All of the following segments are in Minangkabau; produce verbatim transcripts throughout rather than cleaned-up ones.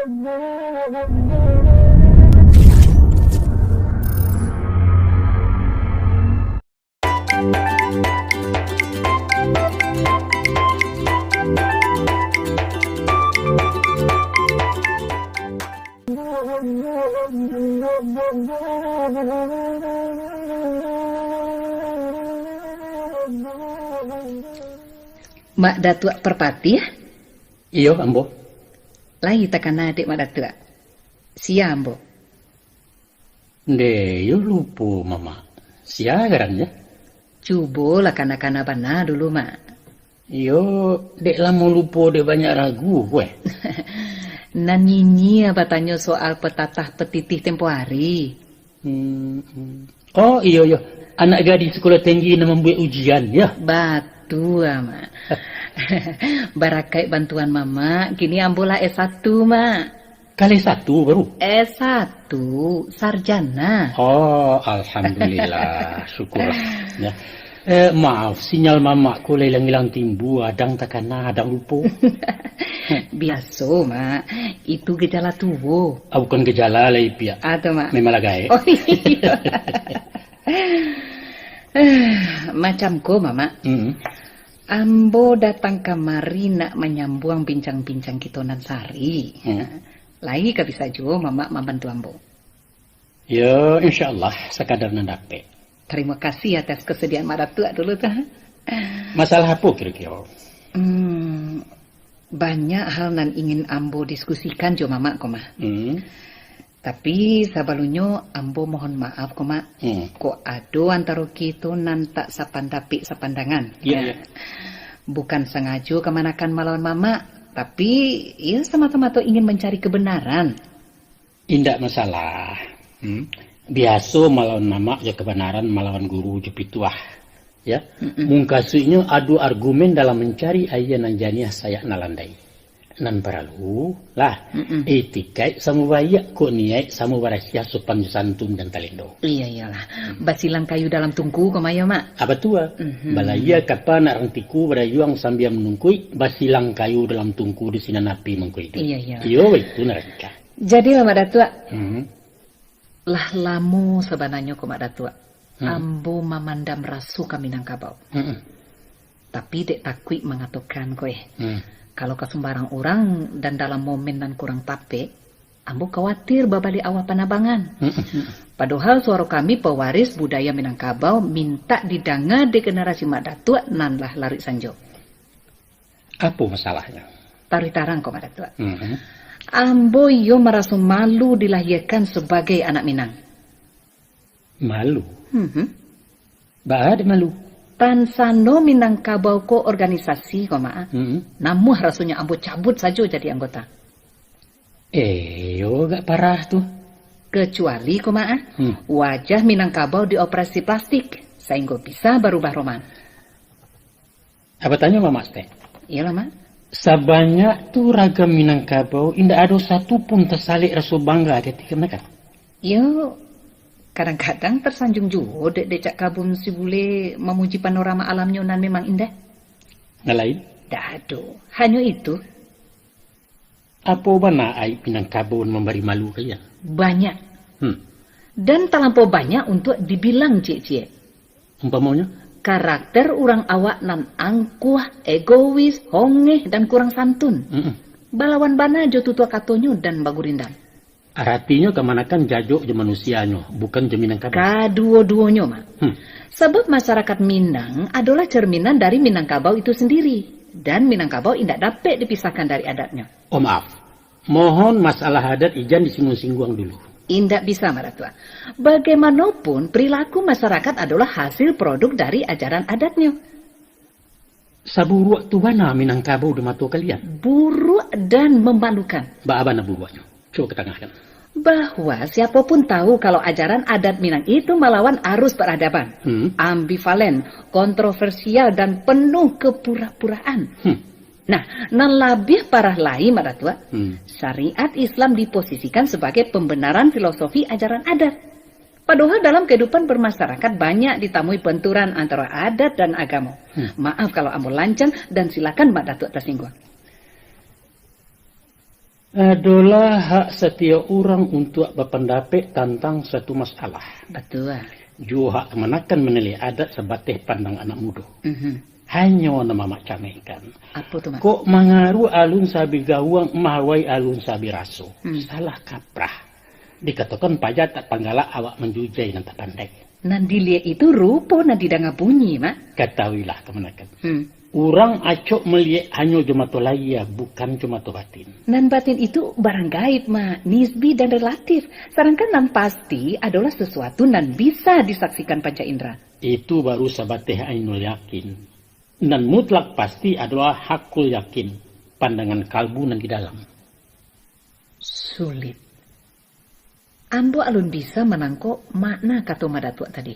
Mak Datuak Parpatiah? Iyo, ambo. Lai takana dek Mak Datuak? Sia ambo. Ndeh, iyo lupo, Mamak. Sia garannyo? Cubolah kana-kana bana dulu, Mak. Iyo, dek lamo lupo, dek banyak ragu, kueh. Nan nyinyia batanyo soal petatah petitih tempo ari. Hmm, hmm. Oh, iyo, iyo. Anak gadih sekolah tinggi nan mambuek ujian, yo? Batua, Mak. Barakaik bantuan Mamak, kini ambo lah S satu, Mak. Kaleh satu baru? S satu, sarjana. Oh, alhamdulillah, syukurlah. Ya. Eh, maaf, sinyal Mamak ko lah ilang-ilang timbu, adang takana, adang lupo. Biaso, Mak. Itu gejala tuo. Ah, bukan gejala lai, Piak. Ato, Mak? Memang lah gaek. Oh, iyo. Macam ko, Mamak. Mm-mm. Ambo datang kamari nak manyambuang bincang-bincang kito nan sari. Hmm. Lai ka bisa juo Mamak mambantu ambo. Yo, insya Allah, sakadar nan dapek. Tarimo kasih atas kasadiaan Mak Datuak dulu tu. Masalah apo kiro-kiro? Hmm, banyak hal nan ingin ambo diskusikan jo Mamak ko mah. Hmm. Tapi sabalunnyo ambo mohon maaf ko, Mak. Hmm. Kok ado antaro kito nan tak sapandapik sapandangan. Iya, nah, iya. Bukan sangajo kamanakan malawan Mamak, tapi, iyo, samato-mato ingin mancari kebenaran. Indak masalah. Hmm. Biaso malawan Mamak jo kabanaran, malawan guru jo pituah. Ya. Mm-mm. Mungkasuiknyo adu argumen dalam mancari aia nan janiah sayak nan landai. Nan paralu lah, mm-mm, itikaik samo baiak, kok niaik samo barasiah, sopan jo santun dan talendo. Iya, iyalah. Hmm. Basilang kayu dalam tungku ko mah yo, Mak. Apa tu, ah? Mhm. Balayia kapa nak rantiku, badayuang sambia manungkuik, basilang kayu dalam tungku di sinan api mangko iduik. Iya, iya. Iyo, itu narangka. Jadilah, Mak Datuak. Mhm. Lah lamo sabananyo ko, Mak Datuak, hmm, ambo mamandam raso ka Minangkabau. Mm-mm. Tapi dek takuik mangatokan ko, eh. Hmm. Kalau ka sumbarang urang dan dalam momen nan kurang tapek, ambo kawatir babaliak awak panabangan. Mm-mm. Padohal suaro kami, pewaris budaya Minangkabau, mintak didanga dek generasi Mak Datuak nan lah laruik sanjo. Apo masalahnyo? Taruih tarang ko, Mak Datuak. Mhm. Ambo iyo maraso malu dilahiakan sabagai anak Minang. Malu? Mhm. Baa dek malu? Tansano Minangkabau ko organisasi ko, Mak. Mhm. Namuah rasonyo ambo cabuik sajo jadi anggota. Eh, iyo agak parah tu. Kecuali ko, Mak, ah, hmm, wajah Minangkabau dioperasi plastik, sainggo bisa barubah roman. Apo tanyo, Mamak Stek? Iyolah, Mak. Sabanyak tu ragam Minangkabau, indak ado satu pun tasalek raso bangga di ati kamanakan? Iyo, kadang-kadang tasanjuang juo dek decak kabun si bule mamuji panorama alamnyo nan memang indah. Nan lain? Ndak ado. Hanyo itu. Apo bana aib Minangkabau nan mambari malu kalian? Banyak. Hmm. Dan talampau banyak untuak dibilang ciek-ciek. Umpamonyo? Karakter urang awak nan angkuah, egois, hongeh, dan kurang santun. Mm-mm. Balawan bana jo tutua katonyo dan bagurindam. Aratinyo kamanakan jajok jo manusianyo, bukan jo Minangkabau. Kaduo-duonyo, Mak. Hmm. Sabab masarakat Minang adolah cerminan dari Minangkabau itu sandiri, dan Minangkabau indak dapek dipisahkan dari adatnyo. Oh, maaf. Mohon masalah adat ijan disingguang-singguang dulu. Indak bisa, Mak Datuak. Bagaimanopun, perilaku masarakat adolah hasil produk dari ajaran adatnyo. Saburuak tu bana Minangkabau di mato kalian? Buruak dan memalukan. Baa bana buruaknyo? Cubo katangahkan. Bahwa siapo pun tahu kalau ajaran adat Minang itu malawan arus peradaban. Hmm. Ambivalen, kontroversial, dan penuh kepura-puraan. Hmm. Nah, nan labiah parah lai, Mak Datuak, hmm, syariat Islam diposisikan sebagai pembenaran filosofi ajaran adat. Padohal dalam kehidupan bermasyarakat banyak ditamui benturan antara adat dan agamo. Hmm. Maaf kalau ambo lancang dan silakan Mak Datuak tasingguang. Adolah hak satiok urang untuak bapandapek tantang suatu masalah. Batua. Juo hak kamanakan manilai adat sabateh pandang anak mudo. Mhm. Hanyo nan Mamak camehkan. Apo tu, Mak? Kok mangaruah alun sabi gawang, mawai alun sabi raso. Hmm. Salah kaprah. Dikatokan paja tak panggalak awak manjujai nan tapandai. Nan diliek itu rupo, nan didanga bunyi, Mak. Katahuilah, kamanakan. Hmm. Urang acok maliek hanyo jo mato lahia, bukan jo mato batin. Nan batin itu barang gaib, Mak, nisbi dan relatif. Sadangkan nan pasti adolah sasuatu nan bisa disaksikan panca indra. Itu baru sabateh ainul yakin. Nan mutlak pasti adolah hakul yakin, pandangan kalbu nan di dalam. Sulit. Ambo alun bisa manangkok makna kato Mak Datuak tadi.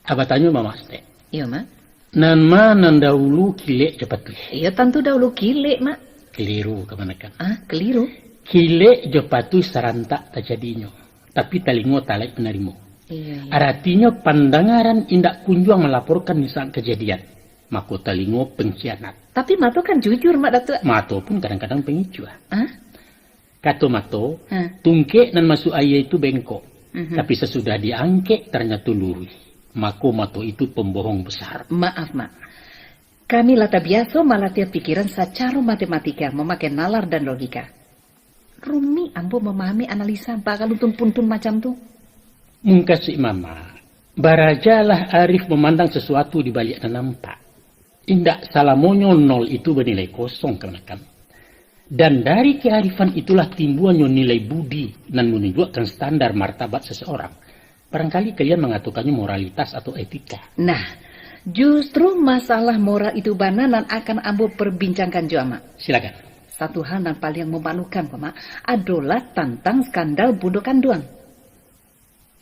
Abah tanyo Mamak saketek. Iyo, Mak. Nan ma nan dahulu kilek jo patuih? Iyo, tantu dahulu kilek, Mak. Keliru, kamanakan. Ah, keliru? Kilek jo patuih sarantak tajadinyo, tapi talingo talaik manarimo. Iyo, iyo. Aratinyo, pandangaran indak kunjuang malaporkan di saat kajadian, mako talingo pengkhianat. Tapi mato kan jujur, Mak Datuak. Mato pun kadang-kadang pangicuah. Ah? Kato mato, Ha. tungkek nan masuak aia itu bengkok. Mhm. Tapi sasudah diangkek, tarnyato luruih. Mako mato itu pambohong basar. Maaf, Mak. Kami lah tabiaso malatiah pikiran sacaro matematika, mamakai nalar dan logika. Rumik ambo mamahami analisa bakaluntun-puntun macam tu. Mungkasuik Mamak, barajalah arif mamandang sasuatu di baliak nan nampak. Indak salamonyo nol itu banilai kosong, kamanakan. Dan dari kearifan itulah timbuanyo nilai budi nan manunjuakkan standar martabat seseorang. Barangkali kalian mangatokannyo moralitas atau etika. Nah, justru masalah moral itu bana nan akan ambo perbincangkan jo Amak. Silakan. Satu hal nan paliang mamalukan ko, Mak, adolah tantang skandal bundo kanduang.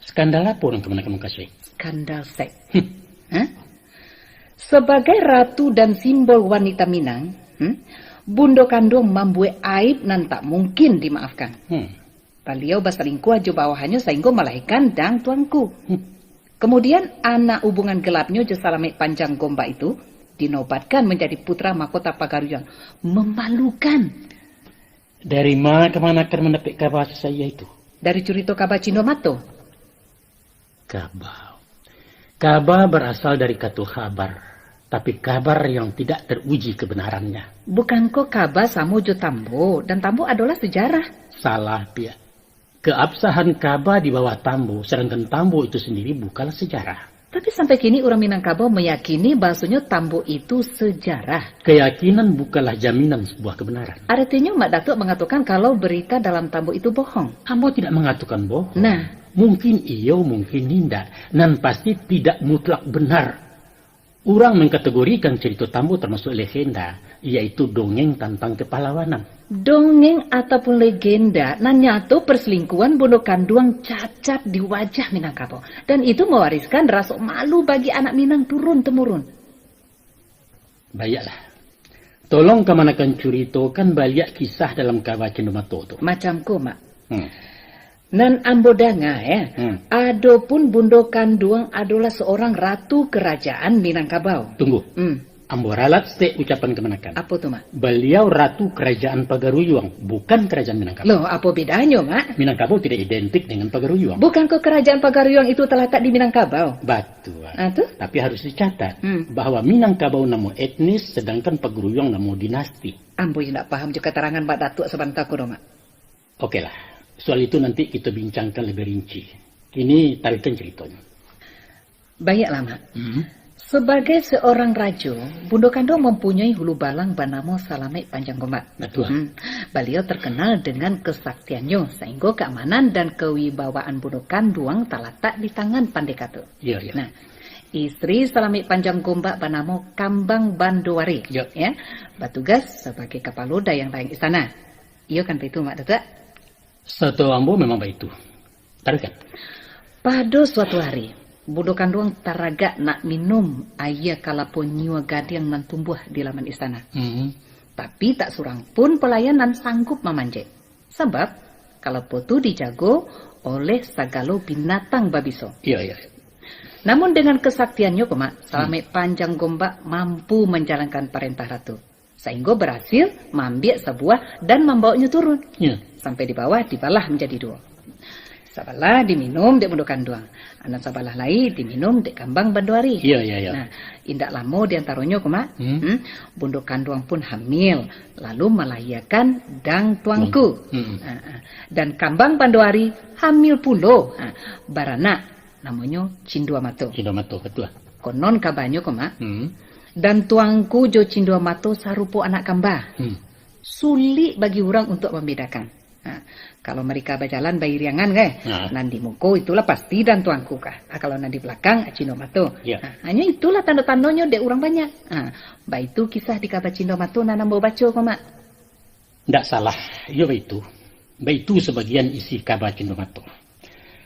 Skandal apo nan kamanakan mukasuik? Skandal seks. Hmm. Hah? Sabagai ratu dan simbol wanita Minang, hmm, bundo kanduang mambuek aib nan tak mungkin dimaafkan. Hmm. Baliau basalingkuah jo bawahannyo sainggo malahirkan Dang Tuanku. Hmm. Kamudian, anak hubungan gelapnyo jo Salamek Panjang Gombak itu dinobatkan manjadi putra mahkota Pagaruyuang. Mamalukan. Dari ma kamanakan mandapek kaba sasaya itu? Dari curito kaba Cindua Mato. Kaba. Kaba barasal dari kato khabar, tapi kabar yang tidak teruji kebenarannya. Bukanko kaba samo jo tambo, dan tambo adolah sejarah? Salah, Piak. Keabsahan kaba di bawah tambo, sedangkan tambo itu sendiri bukanlah sejarah. Tapi sampai kini urang Minangkabau meyakini bahasonyo tambo itu sejarah. Keyakinan bukanlah jaminan sebuah kebenaran. Aratinyo, Mak Datuak mangatokan kalau berita dalam tambo itu bohong. Ambo tidak mangatokan bohong. Nah. Mungkin iyo, mungkin indak. Nan pasti tidak mutlak benar. Urang mengkategorikan cerita tambo termasuk legenda, yaitu dongeng tantang kepahlawanan. Dongeng ataupun legenda, nan nyato perselingkuhan bundo kanduang cacat di wajah Minangkabau. Dan itu mewariskan raso malu bagi anak Minang turun-temurun. Baiaklah. Tolong kamanakan curitokan baliak kisah dalam kaba Cindua Mato tu. Macam ko, Mak. Hmm. Nan ambo danga, ya, Hmm. adopun bundo kanduang adolah seorang ratu kerajaan Minangkabau. Tunggu. Hmm. Ambo ralat sek ucapan kamanakan. Apo tu, Mak? Baliau ratu kerajaan Pagaruyuang, bukan kerajaan Minangkabau. Loh, apo bedanyo, Mak? Minangkabau tidak identik dengan Pagaruyuang. Bukanko kerajaan Pagaruyuang itu talatak di Minangkabau? Batua. Ah, tu? Tapi harus dicatat Hmm. bahwa Minangkabau namo etnis, sedangkan Pagaruyuang namo dinasti. Ambo indak paham jo katarangan Mak Datuak sabanta ko doh, Mak. Okelah, soal itu nanti kita bincangkan lebih rinci. Kini taruihkan ceritonyo. Baiaklah, Mak. Hmm. Sebagai seorang rajo, Bundo Kanduang mempunyai hulu balang banamo Salamek Panjang Gombak. Batua. Hmm. Baliau terkenal dengan kesaktiannyo, sehingga keamanan dan kewibawaan Bundo Kanduang talatak di tangan pandeka tu. Iyo, iyo. Nah, isteri Salamek Panjang Gombak banamo Kambang Bandowari. Iyo. Ya, batugas sebagai kapalo dayang-dayang istana. Iyo kan baitu, Mak Datuak? Satahu ambo memang baitu. Taruihkan. Pado suatu hari, Bundo Kanduang taragak nak minum aia kalapo nyiua gadiang nan tumbuah di laman istana. Hmm. Tapi tak surang pun palayan nan sanggup mamanjek. Sabab, kalapo tu dijago oleh sagalo binatang babiso. Iyo, iyo. Namun dengan kesaktiannyo ko, Mak, Salamek Hmm. Panjang Gombak mampu manjalankan parentah ratu. Sainggo barasil maambiak sabuah dan mambawaknyo turun. Ya. Sampai di bawah, dibalah manjadi duo. Sabalah diminum dek Bundo Kanduang, nan sabalah lai diminum dek Kambang Banduari. Ya, ya, ya. Nah, indak lamo di antaronyo ko, Mak, Hmm. hmm, Bundo Kanduang pun hamil, lalu malahiakan Dang Tuangku. Hmm. Ah, ah. Dan Kambang Banduari hamil pulo, ah, baranak, namonyo Cindua Mato. Cindua Mato, betul. Konon kabanyo ko, Mak, Hmm. Dang Tuangku jo Cindua Mato sarupo anak kamba. Hmm. Sulik bagi urang untuak mambedakan. Ha, kalau mereka bajalan bairiangan, kan? Ha. Nan di muko itulah pasti Dang Tuangku kah. Ah, kalau nan di balakang, Cindua Mato. Ya. Ha, hanyo itulah tando-tandonyo dek urang banyak. Ha, baitu kisah di kaba Cindua Mato nan ambo baco ko, Mak. Ndak salah, iyo baitu. Baitu sabagian isi kaba Cindua Mato.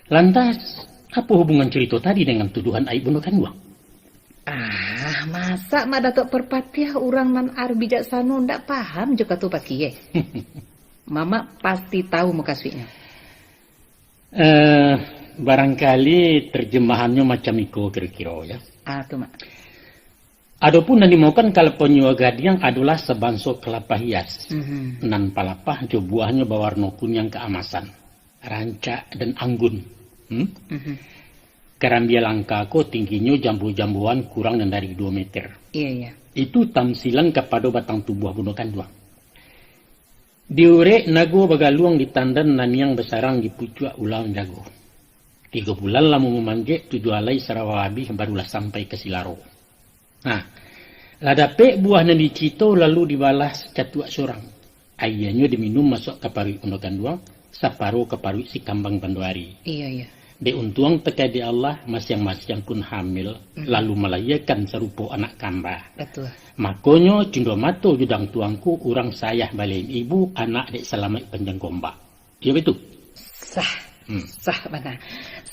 Lantas, apo hubungan carito tadi dengan tuduhan aib Bundo Kanduang? Ah, masa Mak Datuak Parpatiah urang nan ar bijaksano ndak paham jo kato pakie? Mamak pasti tahu mukasuiknyo. Eh, barangkali terjemahannyo macam iko kiro-kiro, ya. Ah, tu, Mak. Adopun nan dimaokan kalapanyua gadiang adolah sabanso kalapa hias, Mhm. nan palapah jo buahnyo bawarno kuniang kaamasan, rancak dan anggun. Hmm? Mhm. Karambia langka ko tingginyo jambo-jamboan kurang nan dari duo meter. Iya, iya. Itu tamsilan kapado batang tubuah Bundo Kanduang. Diurek nago bagaluang di tandan naniang basarang di pucuak ulang jago. Tigo bulan lamo mamanjek, tujuah alai sarawa abih, barulah sampai ka silaro. Nah, lah dapek buah nan dicito, lalu dibalah sacatuak sorang. Aianyo diminum masuak ka paruik Bundo Kanduang, saparo ka paruik si Kambang Banduari. Iya, iya. Dek untuang takai dek Allah, masiang-masiang pun hamil, Mm. lalu malahiakan sarupo anak kamba. Betul. Makonyo, Cindua Mato jo Dang Tuangku urang sayah balian ibu, anak dek Salamaik Panjang Gombak. Iyo baitu? Sah. Hmm. Sah bana.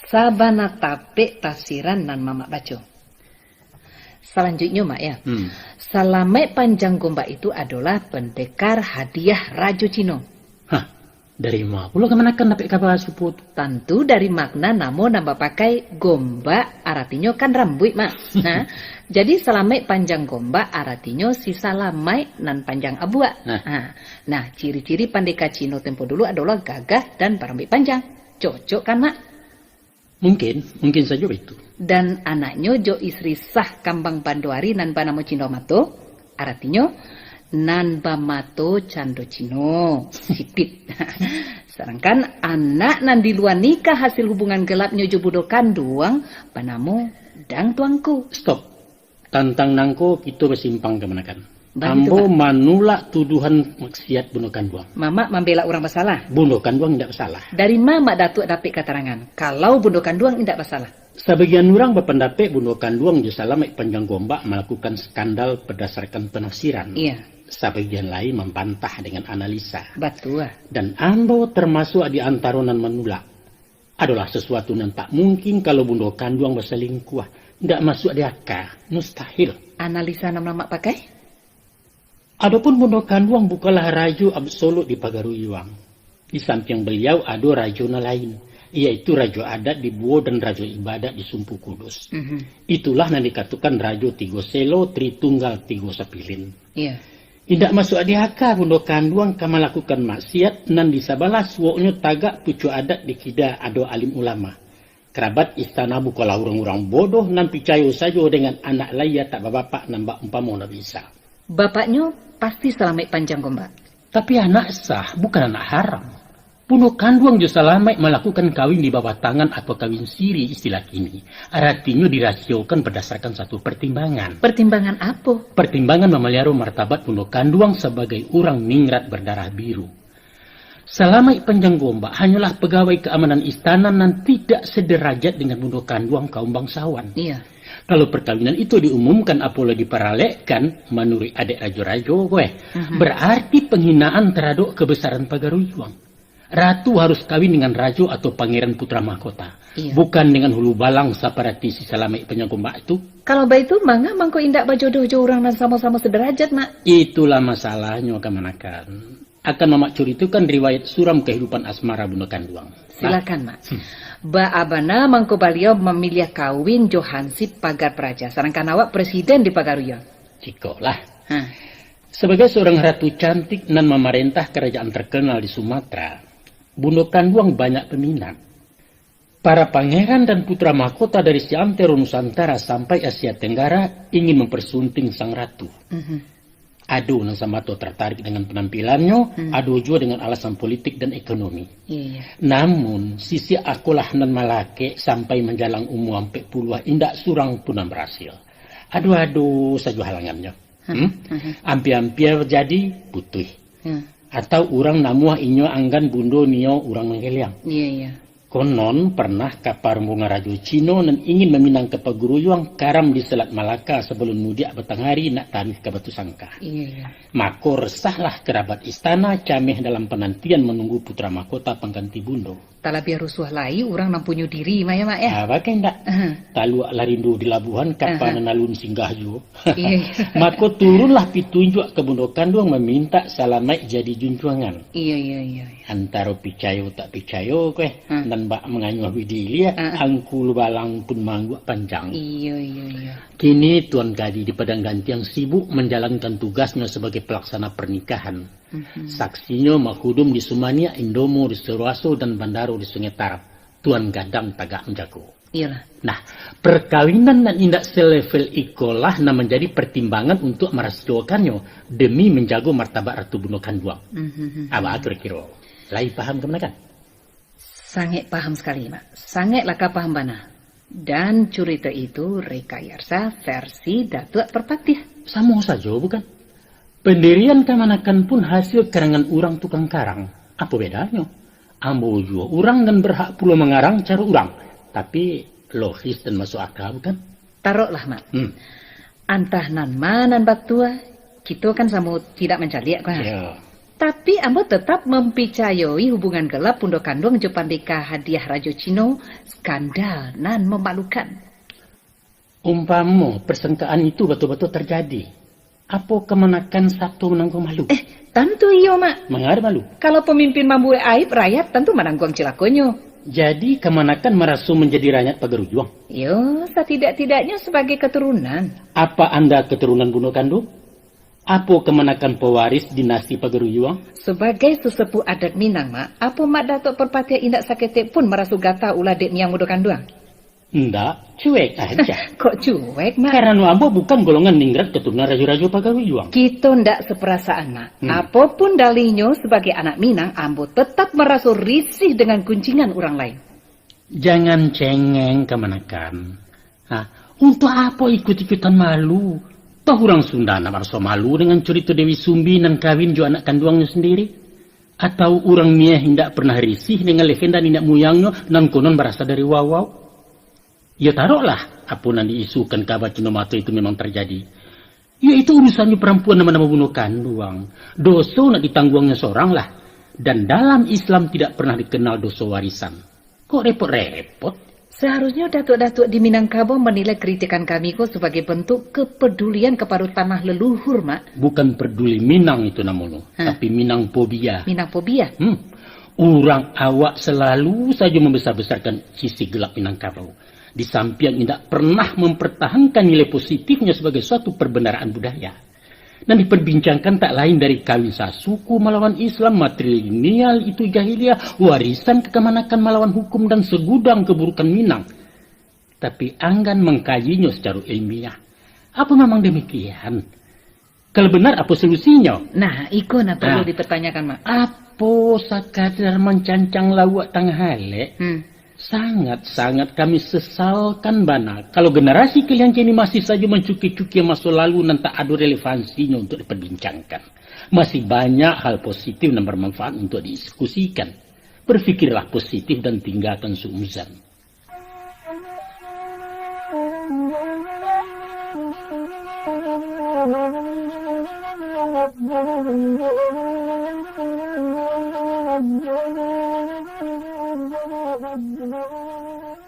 Sabana tapek tafsiran nan Mamak baco. Salanjuiknyo, Mak, ya. Hmm. Salamaik Panjang Gombak itu adolah pandekar hadiah Rajo Cino. Hah, dari ma pulo kamanakan dapek kaba sarupo tu? Tantu dari makna namo nan bapakai Gombak, aratinyo kan rambuik, Mak. Nah, jadi Salamaik Panjang Gombak aratinyo si Salamaik nan panjang abuak. Nah. Ha. Nah, ciri-ciri pandeka Cino tempo dulu adolah gagah dan barambuik panjang. Cocok kan, Mak? Mungkin, mungkin sajo baitu. Dan anaknyo jo istri sah Kambang Banduari nan banamo Cindua Mato, aratinyo, nan bamato cando Cino, sipit. Sadangkan anak nan di lua nikah hasil hubungan gelapnyo jo Bundo Kanduang banamo Dang Tuangku. Stop. Tantang nangko kito basimpang kamanakan. Baitu, Ambo Pak. manulak tuduhan maksiat Bundo Kanduang. Mamak mambela urang basalah. Bundo Kanduang indak basalah. Dari ma Mak Datuak dapek katarangan, kalau Bundo Kanduang indak basalah? Sabagian urang bapandapek Bundo Kanduang jo Salamaik Panjang Gombak malakukan skandal badasarkan panafsiran. Iya. Sabagian lai mambantah dengan analisa. Batua. Dan ambo tamasuak di antaro nan manulak. Adolah sasuatu nan tak mungkin kalau Bundo Kanduang basalingkuah. Ndak masuak di aka. Mustahil. Analisa nan Mamak pakai? Adopun Bundo Kanduang bukanlah rajo absolut di Pagaruyuang. Di sampiang baliau ado rajo nan lain, yaitu rajo adat di Buo dan rajo ibadat di Sumpu Kudus. Mhm. Itulah nan dikatokan Rajo Tigo Selo, Tritunggal Tigo Sapilin. Iya. Indak masuak di aka Bundo Kanduang ka malakukan maksiat nan di sabalah suoknyo tagak pucuak adat, di kida ado alim ulama. Karabat istana bukanlah urang-urang bodoh nan picayo sajo dengan anak layia tak babapak nan baumpamo Nabi Isa. Bapaknyo pasti Salamaik Panjang Gombak. Tapi anak sah, bukan anak haram. Bundo Kanduang jo Salamaik malakukan kawin di bawah tangan atau kawin siri istilah kini. Aratinyo dirasiokan badasarkan satu partimbangan. Partimbangan apo? Partimbangan mamaliaro martabat Bundo Kanduang sabagai urang ningrat bardarah biru. Salamaik Panjang Gombak hanyolah pagawai kaamanan istana nan tidak sederajat dengan Bundo Kanduang kaum bangsawan. Iya. Kalau parkawinan itu diumumkan, apo lah diparalekkan, manuruik adat rajo-rajo ko, eh, Mhm. bararti panghinaan taradok kabasaran Pagaruyuang. Ratu harus kawin dengan rajo atau pangeran putra mahkota, Iya. bukan dengan hulu balang saparati si Salamaik Panjang Gombak tu. Kalau baitu, manga mangko indak bajodoh jo urang nan samo-samo sederajat, Mak? Itulah masalahnyo, kamanakan. Akan Mamak curitokan riwayat suram kahidupan asmara Bundo Kanduang. Nah. Silakan, Mak. Hmm. Baa bana mangko baliau mamiliah kawin jo hansip pagar paraja, sadangkan awak presiden di Pagaruyuang? Cikolah. Ha. Sabagai saurang ratu cantik nan mamarentah karajaan terkenal di Sumatera, Bundo Kanduang banyak peminat. Para pangeran dan putra mahkota dari seantero Nusantara sampai Asia Tenggara ingin mempersunting sang ratu. Mhm. Ado nan samato tertarik dengan penampilannyo, Hmm. ado juo dengan alasan politik dan ekonomi. Iya, iya. Namun, sisiak akolah nan malakek sampai manjalang umua ampek puluah indak surang pun nan barasil. Ado-ado sajo halangannyo. Hmm, Hmm? hmm, hmm. Ampia-ampia jadi putuih. Hmm. Atau urang namuah inyo anggan bundo nio urang Manggeliang. Iya, iya. Konon, pernah ka parumbungan rajo Cino nan ingin maminang ka Pagaruyuang karam di Selat Malaka sabalun mudiak batangah ari nak taruih ka Batusangka. Iya, iya. Mako, resahlah kerabat istana cameh dalam panantian manunggu putra mahkota pangganti bundo. Talabiah rusuah lai urang nan punyo diri, Mak, ya, Mak, ya? Ah, bagai ndak? Aha. Taluak lah rindu di labuahan, kapa Aha. nan alun singgah juo. Iya, iya. Mako, turunlah pitunjuak ka Bundo Kanduang mamintak salamaik jadi junjuangan. Iya, iya, iya, iya. Antaro picayo tak picayo ko, eh, Hmm. nan bak manganyuah widi ilia, Ah, ah. angku lubalang pun maangguak panjang. Iya, iya, iya. Kini Tuan Kadi di Padang Gantiang sibuk manjalankan tugasnyo sabagai palaksana pernikahan. Mhm. Saksinyo Mahudum di Sumaniak, Indomo di Suroaso, dan Bandaro di Sungai Tarab. Tuan Gadang tagak manjago. Iyolah. Nah, perkawinan nan indak selevel ikolah nan manjadi pertimbangan untuak marasiokannyo demi manjago martabat Ratu Bundo Kanduang. Mhm. Aba kiro-kiro, lai paham kamanakan? Sangaik paham sakali, Mak. Sangaik lah ka paham bana. Dan curito itu rekayasa versi Datuak Parpatiah. Samo sajo, bukan? Pendirian kamanakan pun hasil karangan urang tukang karang. Apo bedanyo? Ambo juo urang nan berhak pulo mangarang caro urang. Tapi, logis dan masuk akal, bukan? Taroklah, Mak. Hmm. Antah nan ma nan batua, kito kan samo tidak mancaliak, kan? Ya. Tapi, ambo tetap mampicayoi hubungan gelap Bundo Kanduang jo Pandeka Hadiah Rajo Cino, skandal nan mamalukan. Umpamo persangkaan itu batua-batua tarjadi, apo kamanakan sato manangguang malu? Eh, tantu iyo, Mak. Manga malu? Kalau pamimpin mambuek aib, rakyat tantu manangguang cilakonyo. Jadi, kamanakan maraso manjadi rakyat Pagaruyuang? Yo, satidak-tidaknyo sabagai katurunan. Apa anda katurunan Bundo Kanduang? Apo kamanakan pewaris dinasti Pagaruyuang? Sabagai sesepuh adat Minang, Mak, apo Mak Datuak Parpatiah indak saketek pun maraso gata ulah dek Miang Bundo Kanduang? Ndak, cuek aja. Kok cuek, Mak? Karano ambo bukan golongan ningrat katurunan rajo-rajo Pagaruyuang. Kito ndak seperasaan, Mak. Hmm. Apo pun dalihnyo, sabagai anak Minang, ambo tetap maraso risih dengan guncingan urang lain. Jangan cengeng kamanakan. Ha, untuak apo ikut-ikutan malu? Toh urang Sunda ndak maraso malu dengan curito Dewi Sumbi nan kawin jo anak kanduangnyo sandiri? Atau urang Mie indak pernah risih dengan legenda niniak muyangnyo nan konon barasal dari Wawau? Yo, taroklah, apo nan diisukan kaba Cino Mato itu memang tarjadi. Yo, itu urusannyo parampuan nan banamo Bundo Kanduang. Doso nak ditangguangnyo sorang lah. Dan dalam Islam tidak pernah dikenal doso warisan. Kok repot-repot? Seharusnyo datuak-datuak di Minangkabau manilai kritikan kami ko sabagai bentuk kepedulian kapado tanah leluhur, Mak. Bukan peduli Minang itu namonyo, Hah? tapi Minang pobia. Minang pobia? Hmm. Urang awak selalu sajo membesar-besarkan sisi gelap Minangkabau. Di sampiang indak pernah mempertahankan nilai positifnya sebagai suatu perbendaraan budaya. Nan diperbincangkan tak lain dari kawin sasuku malawan Islam, matrilineal itu jahiliah, warisan kekamanakan malawan hukum, dan segudang keburukan Minang. Tapi anggan mangkajinyo secara ilmiah. Apa memang demikian? Kalau benar, apa solusinyo? Nah, iko nan perlu Nah. dipertanyakan, Mak. Apo sakadar mancancang lauak tangah alek? Hmm. Sangat-sangat kami sesalkan bana kalau generasi kalian kini masih saja mancukia-cukia maso lalu nan tak ado relevansinyo untuk diperbincangkan. Masih banyak hal positif nan bermanfaat untuk didiskusikan. Berpikirlah positif dan tinggalkan suuzan.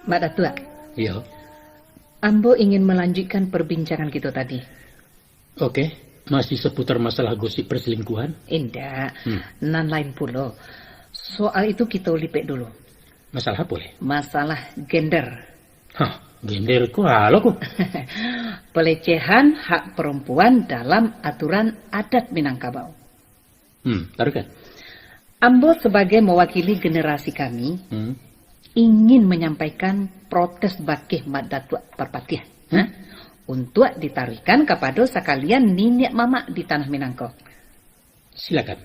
Mak Datuak. Iyo. Ambo ingin melanjutkan perbincangan kito tadi. Oke, masih seputar masalah gosip perselingkuhan? Indak, Hmm. nan lain pulo. Soal itu kito lipek dulu. Masalah apo, leh? Masalah gender. Hah, Gender ko alo ko? Pelecehan hak perempuan dalam aturan adat Minangkabau. Hmm, taruihkan. Ambo sabagai mawakili generasi kami, Hmm. ingin manyampaikan protes bakeh Mak Datuak Parpatiah, Hmm. ha, untuak ditaruihkan kapado sakalian niniak mamak di tanah Minang ko. Silakan.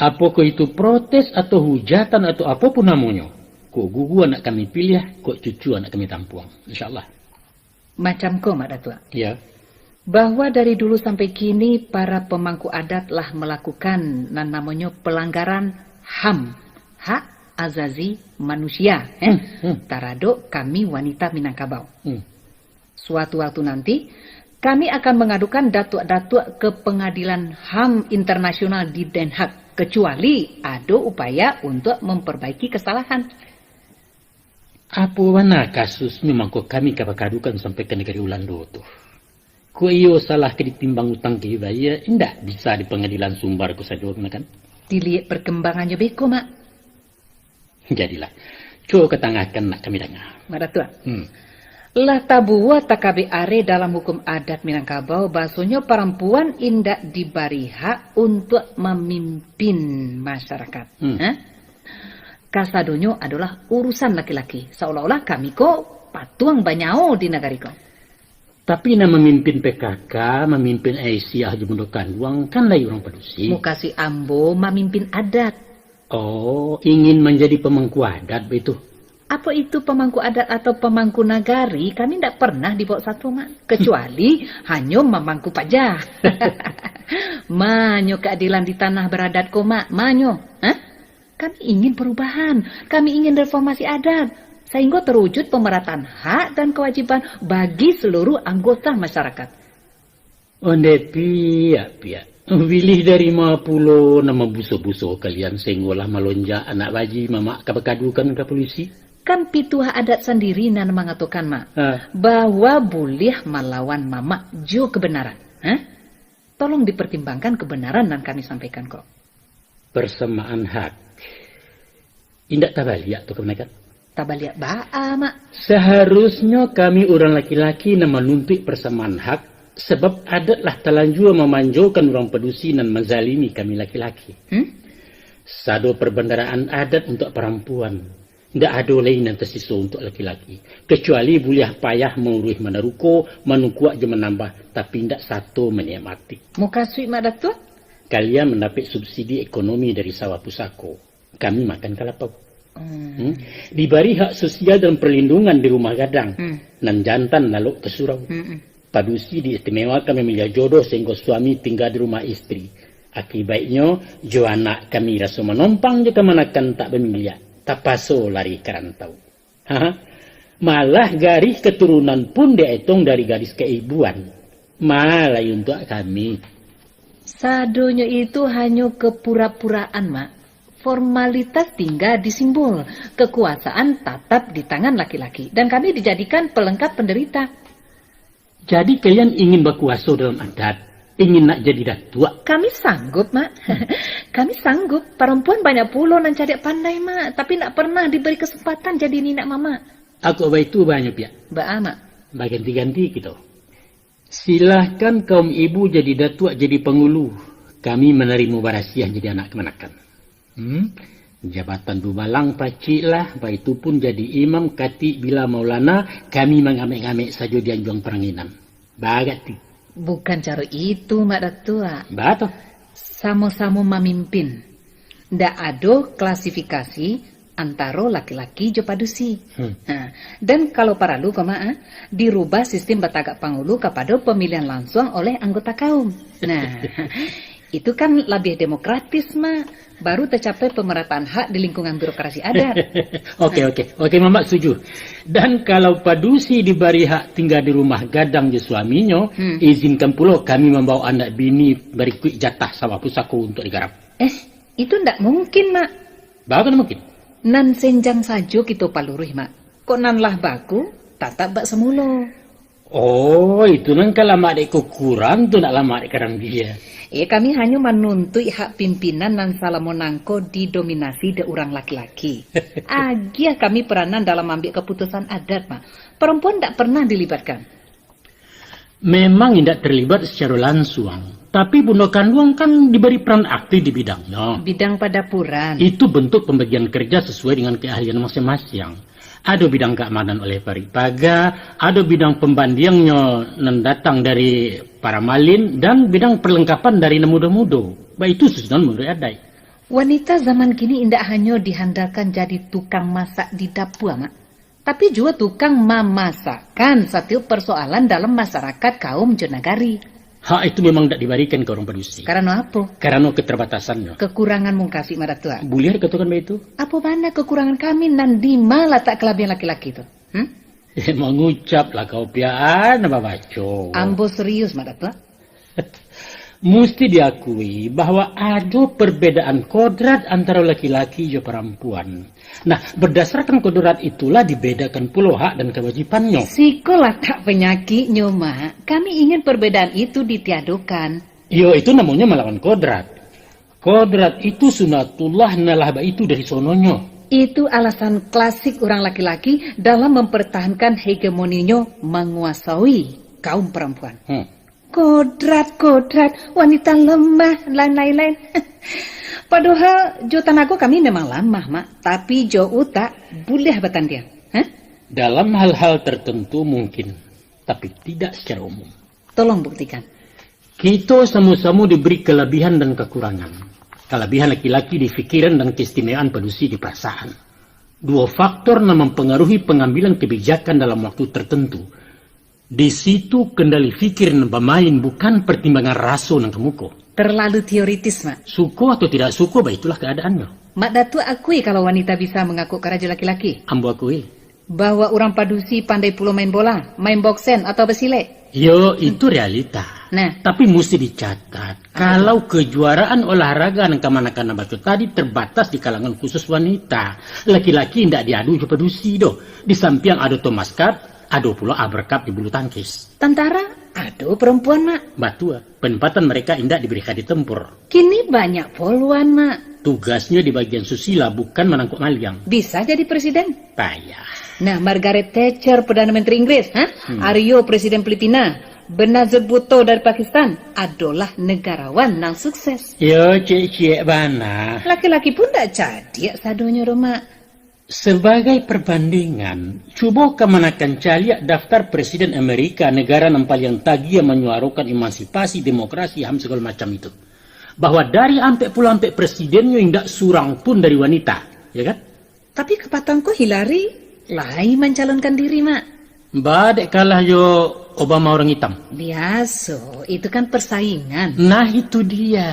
Apokoh itu protes atau hujatan atau apo pun namonyo, kok gugu anak kami piliah, kok cucu anak kami tampuang. Insya Allah. Macam ko, Mak Datuak. Ya. Bahwa dari dulu sampai kini, para pemangku adat lah melakukan nan namonyo pelanggaran HAM, hak azazi manusia, eh, Hmm, hmm. taradok kami wanita Minangkabau. Hmm. Suatu waktu nanti, kami akan mengadukan datuak-datuak ke Pengadilan HAM Internasional di Den Haag, kecuali ado upaya untuk memperbaiki kesalahan. Apo bana kasusnyo mangko kami ka bakadukan sampai ka nagari Ulando tu? Kok iyo salah ka ditimbang utang ka dibayia, indak bisa di pangadilan sumbar ko sajo, kan? Diliek perkembangannyo beko, Mak. Jadilah. Cubo ka tangahkan nak kami danga. Mak Datuak. Hmm. Lah tabuah takabek areh dalam hukum adat Minangkabau, basonyo parampuan indak dibari hak untuak mamimpin masyarakat. Hmm. Ha? Kasadonyo adolah urusan laki-laki, saolah-olah kami ko patuang banyao di nagari ko. Tapi nan mamimpin P K K, mamimpin Aisyah jo Mundo Kanduang, kan lai urang padusi. Mukasuik ambo mamimpin adat. Oh, ingin manjadi pamangku adat baitu? Apo itu pamangku adat atau pamangku nagari, kami ndak pernah dibaok sato, Mak. Kecuali hanyo mamangku paja. Manyo keadilan di tanah baradat ko, Mak. Manyo. Hah? Kami ingin perubahan. Kami ingin reformasi adat. Sahinggo terwujud pemerataan hak dan kewajiban bagi seluruh anggota masyarakat. Ondeh piak-piak. Bilih dari ma pulo nan mambuso-buso kalian sahinggo lah malonjak anak baji mamak ka bakadukan ka polisi? Kan pituah adat sandiri nan mangatokan, Mak, Ha. bahwa buliah malawan mamak jo kebenaran. Ha? Tolong dipertimbangkan kebenaran nan kami sampaikan ko. Persamaan hak. Indak tabaliak tu, kamanakan? Tabaliak baa, Mak? Saharusnyo kami urang laki-laki nan manuntuik persamaan hak, sabab adat lah talanjua mamanjokan urang padusi nan manzalimi kami laki-laki. Hmm? Sado perbandaraan adat untuak parampuan. Indak ado lai nan tasiso untuak laki-laki, kecuali buliah payah mauruih manaruko, manungkuak jo manambah, tapi indak sato maniamatik. Mukasuik, Mak Datuak? Kalian mandapek subsidi ekonomi dari sawah pusako. Kami makan kalapau. Hmm. Hmm? Dibari hak sosial dan perlindungan di rumah gadang, Hmm. nan jantan lalok ka surau. Hmm. Padusi diistimewakan mamiliah jodoh sahinggo suami tingga di rumah istri. Akibaiknyo, jo anak kami raso manompang jo kamanakan tak bamiliak, tapaso lari ka rantau. Ha? Malah garih katurunan pun dietong dari garis kaibuan. Ma lai untuak kami. Sadonyo itu hanyo kepura-puraan, Mak. Formalitas tingga di simbol. Kekuasaan tatap di tangan laki-laki. Dan kami dijadikan pelengkap penderita. Jadi kalian ingin bakuaso dalam adat? Ingin nak jadi datuak? Kami sanggup, Mak. Kami sanggup. Parampuan banyak pulo nan cadiak pandai, Mak. Tapi ndak pernah diberi kesempatan jadi niniak mamak. Kok baitu banyak piak. Baa, Mak? Baganti-ganti kito. Silahkan kaum ibu jadi datuak, jadi pangulu. Kami manarimo barasiah jadi anak kamanakan. Hmm? Jabatan dubalang paciklah, baitu pun jadi imam, katik, bila, maulana, kami mangamek-ngamek sajo di anjuang paranginan. Bagak ti. Bukan caro itu, Mak Datuak. Baa tu? Samo-samo mamimpin. Ndak ado klasifikasi antaro laki-laki jo padusi. Hmm. Ha, dan kalau paralu, ko, Mak, ah, dirubah sistem batagak pangulu kapado pamilihan lansuang oleh anggota kaum. Nah, itu kan labiah demokratis, Mak. Baru tacapai pamarataan hak di lingkungan birokrasi adat. Oke, oke. Oke, Mamak setuju. Dan kalau padusi dibari hak tingga di rumah gadang jo suaminyo, Hmm. izinkan pulo kami mambaok anak bini barikuik jatah sawah pusako untuak digarap. Eh, itu ndak mungkin, Mak. Baa ndak mungkin? Nan senjang sajo kito paluruih, Mak. Kok nan lah baku, tatap bak samulo. Oh, itu nan ka lamak dek kukurang tu, nak lamak dek karambia. Eh, kami hanyo manuntuik hak pimpinan nan salamo nangko didominasi dek urang laki-laki. Agiah kami peranan dalam ambiak kaputusan adat, Mak. Parampuan ndak pernah dilibatkan. Memang indak terlibat secara lansuang, tapi bundo kanduang kan diberi peran aktif di bidangnyo. Bidang padapuran. Itu bentuk pembagian kerja sesuai dengan keahlian masing-masing. Ado bidang keamanan oleh parik paga, ado bidang pambandiangnyo nan datang dari para malin, dan bidang perlengkapan dari nan mudo-mudo. Baitu susunan manuruik adaik. Wanita zaman kini indak hanyo dihandalkan jadi tukang masak di dapua, Mak. Tapi juo tukang mamasakkan satiok persoalan dalam masyarakat, kaum jo nagari. Hak itu memang ndak dibarikan ka urang padusi. Karano apo? Karano keterbatasannyo. Kekurangan mungkasik, Mak Datuak. Buliah dikatokan baitu? Apo bana kekurangan kami, nan dima latak kalabiahan laki-laki tu? Hmm? Eh, mangucaplah kau piaan babaco. Ambo serius, Mak Datuak. Musti diakui bahwa ado perbedaan kodrat antara laki-laki jo parampuan. Nah, berdasarkan kodrat itulah dibedakan pulo hak dan kewajibannyo. Siko latak panyakiknyo, Mak. Kami ingin perbedaan itu ditiadokan. Iyo, itu namonyo malawan kodrat. Kodrat itu sunatullah, nalah baitu dari sononyo. Itu alasan klasik urang laki-laki dalam mempertahankan hegemoninyo manguasai kaum parampuan. Hmm. Kodrat, kodrat, wanita lemah, dan lain-lain. Padohal jo tanago kami memang lamah, Mak. Tapi jo utak, buliah batandiang. Hah? Dalam hal-hal tertentu mungkin, tapi tidak secara umum. Tolong buktikan. Kito samo-samo diberi kalabihan dan kakurangan. Kalabihan laki-laki di pikiran dan keistimewaan padusi di parasaan. Duo faktor nan mampangaruhi pangambilan kabijakan dalam waktu tertentu. Di situ kendali pikir nan bamain, bukan pertimbangan raso nan ka muko. Terlalu teoritis, Mak. Suko atau tidak suko, baitulah keadaannyo. Mak Datuak akui kalau wanita bisa mangakuk karajo laki-laki? Ambo akui. Bahwa urang padusi pandai pulo main bola, main boksen, atau basilek? Yo, itu realita. Nah. Tapi musti dicatat, kalau kejuaraan olahraga nan kamanakan ambo baco tadi terbatas di kalangan khusus wanita. Laki-laki indak diadu jo padusi doh. Di sampiang ado Thomas Cup, ado pulo Albert Cup di bulu tangkis. Tantara, ado perempuan, Mak. Batua, penempatan mereka indak diberi hadiah tempur. Kini banyak poluan, Mak. Tugasnyo di bagian susila, bukan manangkok maliang. Bisa jadi presiden. Payah. Nah, Margaret Thatcher, Perdana Menteri Inggris, ha? Hmm. Aryo, Presiden Filipina. Benazir Bhutto dari Pakistan adolah negarawan nan sukses. Yo, ciek-ciek bana. Laki-laki pun dak cadiak sadonyo doh, Mak. Sebagai perbandingan, cubo kamanakan caliak daftar Presiden Amerika, negara nan paliang tagiah manyuarokan emansipasi, demokrasi, ham sagalo macam itu. Bahwa dari ampek puluah ampek presidennyo indak surang pun dari wanita, ya kan? Tapi kapatang ko Hillary lai mancalonkan diri, Mak. Ba dek kalah jo Obama urang itam. Biaso, itu kan persaingan. Nah, itu dia.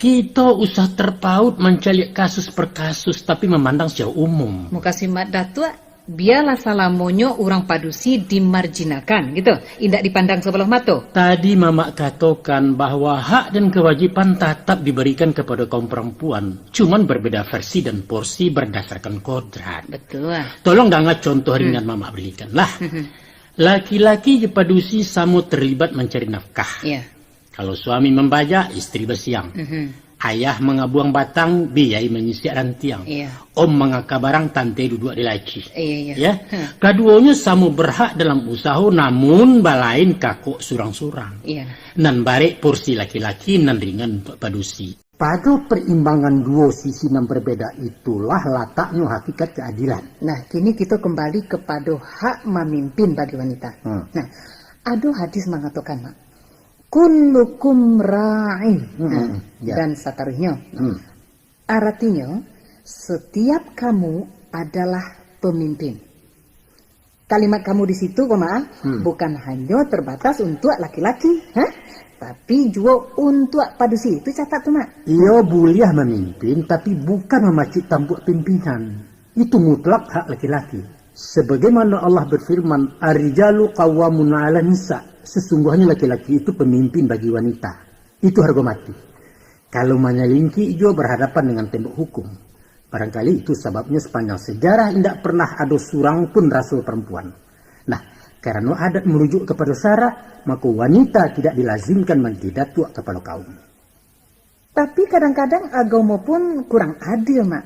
Kito usah terpaut mancaliak kasus per kasus, tapi mamandang secara umum. Mukasimat Datuak, bialah salamonyo urang padusi dimarjinalkan, gitu. Indak dipandang sabalah mato. Tadi Mamak katokan bahwa hak dan kewajiban tatap diberikan kepada kaum perempuan, cuman berbeda versi dan porsi berdasarkan kodrat. Betul. Tolong danga contoh ringan Mamak berikan lah. Laki-laki jo padusi samo terlibat mancari nafkah. Iya. Kalau suami mambajak, istri basiang. Mhm. Ayah mangabuang batang, biyai manyisiak rantiang. Iya. Om mangaka barang, tante duduak di laci. Iya, iya. Ya? Hmm. Kaduonyo samo berhak dalam usaho, namun balain kakok surang-surang. Iya. Nan barek porsi laki-laki, nan ringan untuak padusi. Pado perimbangan duo sisi nan berbeda itulah lataknyo hakikat keadilan. Nah, kini kito kembali kepada hak mamimpin bagi wanita. Hmm. Nah, ado hadis mangatokan, Mak, "Kullukum ra'in." Hmm, Nah, hmm, ya. Dan sataruihnyo. Hmm. Aratinyo, setiap kamu adalah pemimpin. Kalimat kamu di situ, ko, Mak, Hmm. bukan hanyo terbatas untuak laki-laki, ha? Tapi juo untuak padusi. Itu catat tu, Mak. Iyo buliah mamimpin, tapi bukan mamacuik tampuak pimpinan. Itu mutlak hak laki-laki. Sebagaimana Allah berfirman, "Ar-rijalu qawwamuna 'alan nisa." Sesungguhnya laki-laki itu pemimpin bagi wanita. Itu harga mati. Kalau manyalingki juo berhadapan dengan tembok hukum. Barangkali itu sababnyo sepanjang sejarah indak pernah ado surang pun rasul perempuan. Nah, Karano adat marujuk kapado syarak, mako wanita tidak dilazimkan manjadi datuak kapalo kaum. Tapi kadang-kadang agamo pun kurang adil, Mak.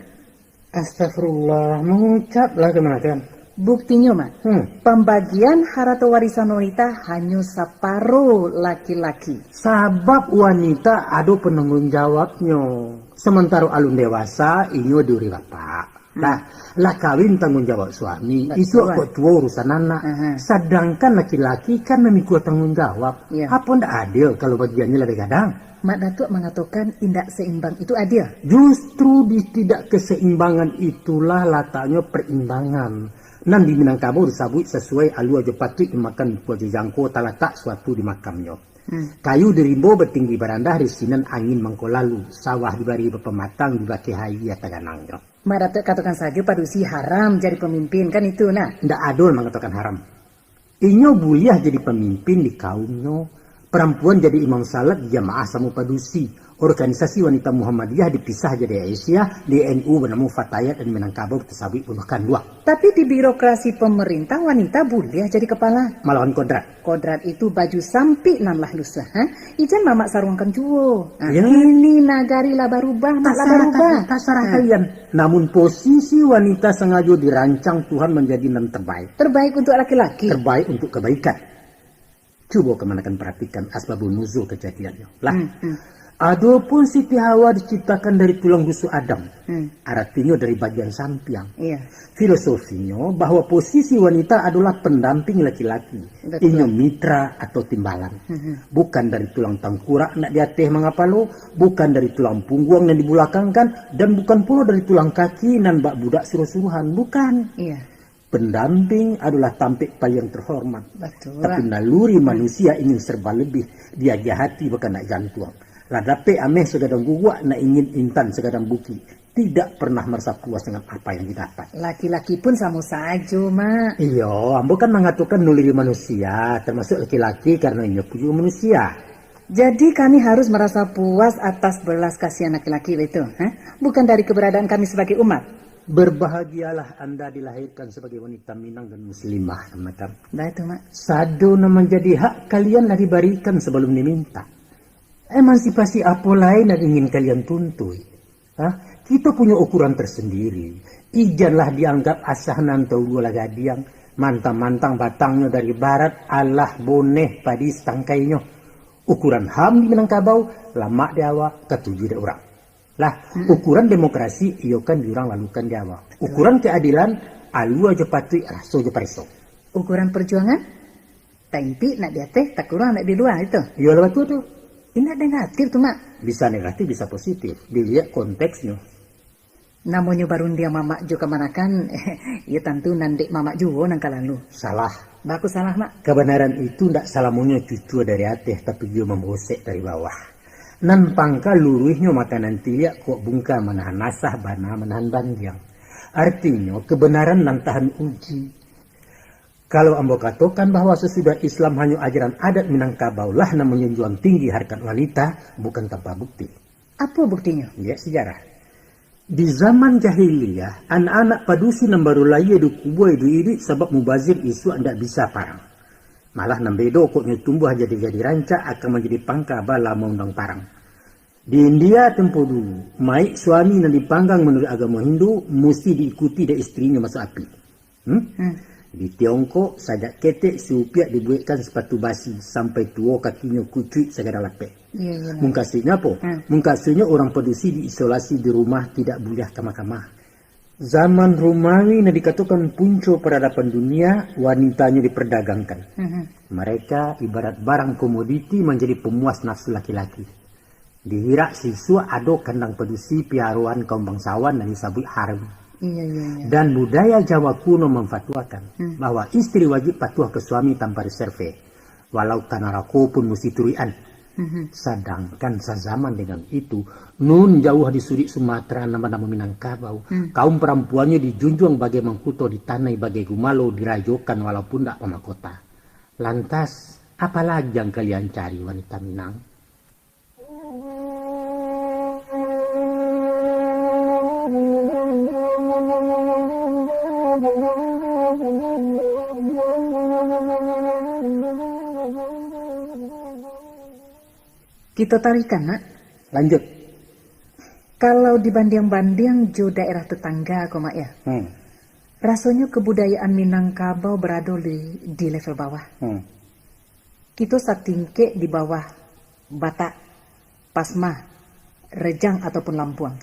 Astagfirullah, mangucaplah kamanakan. Buktinyo, Mak, Hmm. pambagian harato warisan wanita hanyo saparo laki-laki. Sabab wanita ado panangguang jawabnyo. Samantaro alun dewasa, inyo diuri bapak. Hmm. Lah, lah kawin tangguang jawab suami, Batua. isuak kok tuo urusan anak. Aha. Sadangkan laki-laki kan mamikua tangguang jawab. Iya. Apo ndak adil kalau bagiannyo labiah gadang? Mak Datuak mangatokan indak seimbang itu adil. Justru di tidak keseimbangan itulah lataknyo perimbangan. Nan di Minangkabau disabuik sasuai alua jo patuik dimakan, dipua jo jangko talatak suatu di makamnyo. Hmm. Kayu di rimbo batinggi barandah, di sinan angin mangko lalu, sawah dibari bapamatang, dibakeh aia taganangnyo. Mak Datuak katokan sajo padusi haram jadi pamimpin, kan itu nah? Ndak ado mangatokan haram. Inyo buliah jadi pamimpin di kaumnyo. Parampuan jadi imam salat di jamaah samo padusi. Organisasi Wanita Muhammadiyah dipisah jadi Aisyah, di N U banamo Fatayat, dan Minangkabau tasabuik bunuh kanduang. Tapi di birokrasi pamarintah wanita buliah jadi kapala. Malawan kodrat. Kodrat itu baju sampik nan lah lusuah, ha? Ijan mamak saruangkan juo. Ha, Ya. kini nagari lah barubah, mak lah Tasarah barubah. ka-, tasarah Ha. kalian. Namun posisi wanita sangajo dirancang Tuhan manjadi nan terbaik. Terbaik untuk laki-laki. Terbaik untuk kebaikan. Cubo kamanakan paratikan asbabun nuzul kajadiannyo. Lah, Hmm, hmm. adopun Siti Hawa diciptakan dari tulang rusuk Adam, Hmm. aratinyo dari bagian sampiang. Iya. Filosofinyo bahwa posisi wanita adolah pandamping laki-laki. Betul. Inyo mitra atau timbalan. Hmm, hmm. Bukan dari tulang tangkurak nan di ateh mangapalo, bukan dari tulang pungguang nan dibulakangkan, dan bukan pulo dari tulang kaki nan bak budak suruah-suruahan. Bukan. Iya. Pandamping adolah tampek paliang terhormat. Batua. Tapi naluri Hmm. manusia ingin serba lebih, diagiah hati bakandak jantuang. Lah dapek ameh sagadang guguak, nak ingin intan sagadang bukik. Tidak pernah marasa puas dengan apa yang didapat. Laki-laki pun samo sajo, Mak. Iyo, ambo kan mangatokan naluri manusia, termasuk laki-laki, karano inyo pun juo manusia. Jadi kami harus marasa puas atas belas kasihan laki-laki itu, ha? Bukan dari keberadaan kami sebagai umat. Berbahagialah anda dilahirkan sebagai wanita Minang dan muslimah, kamanakan. Dah itu, Mak. Sado nan manjadi hak kalian lah dibarikan sabalum diminta. Emansipasi apo lai nan ingin kalian tuntui? Ha? Kito punyo ukuran tersendiri. Ijanlah dianggap asah nan taulua lah gadiang, mantang-mantang batangnyo dari barat, alah boneh padi satangkainyo. Ukuran HAM di Minangkabau, lamak di awa, katuju dek urang. Lah, Hmm. ukuran demokrasi, iyo kan di urang, lalu kan di awa. Betul. Ukuran keadilan, alua jo patuik, raso jo pareso. Ukuran perjuangan? Taimpik nak di ateh, takuruang nak di lua, itu. Iyolah, batua tu. Indak negatif tu, Mak. Bisa negatif, bisa positif. Diliek konteksnyo. Namonyo barundiang mamak jo kamanakan, iyo tantu nan dek mamak juo nan ka lalu. Salah. Baku salah, Mak. Kabanaran itu ndak salamonyo cucua dari ateh, tapi juo mambosek dari bawah. Nan pangka luruihnyo makanan tiliak, kok bungka manahan asah, bana manahan bandiang. Artinyo, kabanaran nan tahan uji. Kalau ambo katokan bahwa sasudah Islam hanyo ajaran adat Minangkabau lah nan manjunjuang tinggi harkat wanita, bukan tanpa bukti. Apo buktinyo? Liek sejarah. Di zaman jahiliyah, anak-anak padusi nan baru layie dikubuai duduak sabab mubazir isuak ndak bisa parang. Malah nan bedo kok nyo tumbuah jadi gadih rancak akan manjadi pangka bala maundang parang. Di India tempo dulu, mayik suami nan dipanggang manuruik agamo Hindu musti diikuti dek istrinyo masuak api. Hmm? Hmm. Di Tiongkok, sajak ketek si upiak dibuekkan sapatu basi, sampai tuo kakinyo kucuik sagadang lapek. Iya, iya. Mukasuiknyo apo? Hmm. Mukasuiknyo urang padusi diisolasi di rumah, tidak buliah ka mahkamah. Zaman Romawi nan dikatokan punco paradaban dunia, wanitanyo diperdagangkan. Mhm. Mereka ibarat barang komoditi manjadi pemuas nafsu laki-laki. Di Irak sisuak ado kandang padusi piaroan kaum bangsawan nan disabuik harem. Iya, iya, iya. Dan budaya Jawa kuno mamfatuakan Hmm. bahwa istri wajib patuah ka suami tanpa reserve, walau ka narako pun musti turuikan. Mhm. Sadangkan sazaman dengan itu, nun jauah di suduik Sumatera nan banamo Minangkabau, Hmm. kaum parampuannyo dijunjuang bagai mangkuto, ditanai bagai gumalo, dirajokan walaupun ndak pamahkota. Lantas, apalagi yang kalian cari, wanita Minang? Kito tarikan, nak. Lanjut. Kalau dibandiang-bandiang jo daerah tetangga ko, Mak, ya. Hmm. Rasonyo kebudayaan Minangkabau berado di, di level bawah. Hmm. Kito satingkek di bawah Batak, Pasmah, Rejang ataupun Lampuang.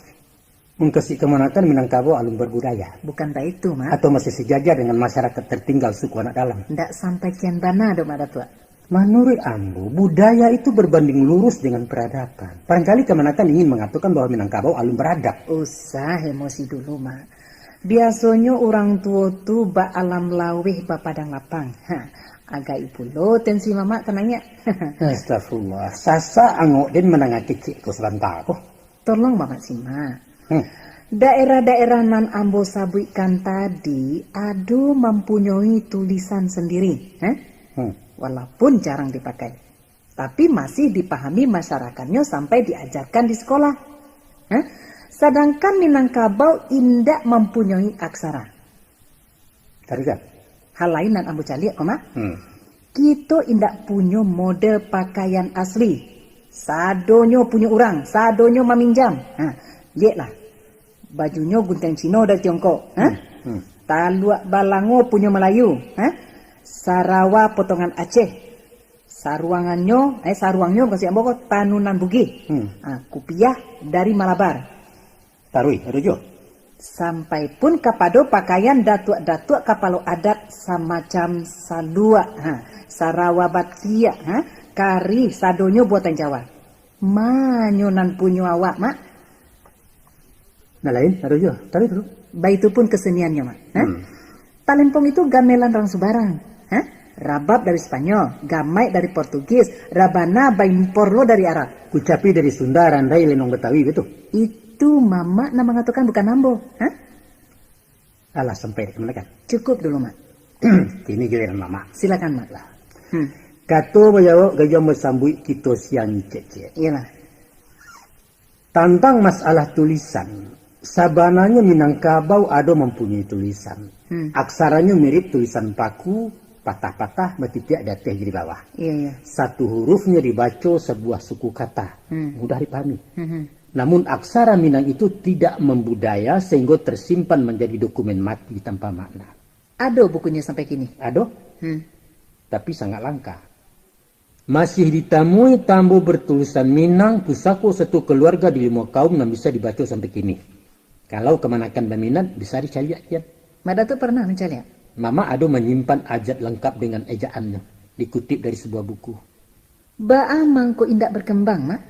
Mungkasuik kamanakan Minangkabau alun berbudaya? Bukan baitu, Mak. Atau masih sejajar dengan masyarakat tertinggal suku anak dalam? Ndak sampai kian bana doh, Mak Datuak. Manuruik ambo, budaya itu berbanding lurus dengan peradaban. Barangkali kamanakan ingin mengatakan bahwa Minangkabau alun beradab. Usah emosi dulu, Mak. Biasonyo urang tuo tu bak alam laweh bapadang lapang. Ha, agai pulo tensi mamak ka naiak. Astagfirullah, sasak angok den mandanga kecek ko sabanta ko. Tolong mamak simak. Hmm. Daerah-daerah nan ambo sabuikkan tadi ado mampunyoi tulisan sendiri, ha? Hmm. Walaupun jarang dipakai, tapi masih dipahami masyarakatnyo sampai diajarkan di sekolah. Ha? Sadangkan Minangkabau indak mampunyoi aksara. Tarikan. Hal lain nan ambo caliak ko, Mak. Hmm. Kito indak punyo model pakaian asli. Sadonyo punyo urang, sadonyo maminjam. Ha, lieklah. Bajunyo guntiang Cino dari Tiongkok. Ha? Hmm. Hmm. Taluak balango punyo Malayu. Ha? Sarawa potongan Aceh. Saruangannyo, eh, saruangnyo, mukasuik ambo ko, tanunan Bugih. Hmm. Ha, kupiah dari Malabar. Taruih, ado juo. Sampai pun kapado pakaian datuak-datuak kapalo adat samacam saluak, ha, sarawa batiak, ha, karih, sadonyo buatan Jawa. Ma nyo nan punyo awak, Mak? Nan lain, ado juo. Taruih dulu. Baitu pun keseniannyo, Mak. Ha? Hmm. Talempong itu gamelan rang subarang. Ha? Rabab dari Spanyol, gamaik dari Portugis, rabana baimpor lo dari Arab. Kucapi dari Sunda, randai, lenong Betawi, betul? Itu mamak nan mangatokan, bukan ambo. Ha? Alah, sampai dek mamak. Cukup dulu, Mak. Kini giliran mamak. Silakan, Mak. Lah. Hmm. Kato bajawab gayuang basambuik kito siangi cek-cek. Iyolah. Tantang masalah tulisan, sabananyo Minangkabau ado mampunyoi tulisan. Hmm. Aksaranyo mirip tulisan paku, patah-patah, batitiak di ateh jo di bawah. Iya, iya. Satu hurufnyo dibaco sabuah suku kata, hmm, mudah dipahami. Hmm, hmm. Namun aksara Minang itu tidak membudaya sehingga tersimpan menjadi dokumen mati tanpa makna. Ado bukunyo sampai kini? Ado, hmm, tapi sangat langka. Masih ditamui tambo bertulisan Minang, pusako satu keluarga di limo kaum nan bisa dibaco sampai kini. Kalau kamanakan baminat, bisa dicaliak kian. Mak Datuak pernah mancaliak? Mamak ado manyimpan ajat langkap dengan ejaannyo, dikutip dari sebuah buku. Baa mangko indak berkembang, Mak?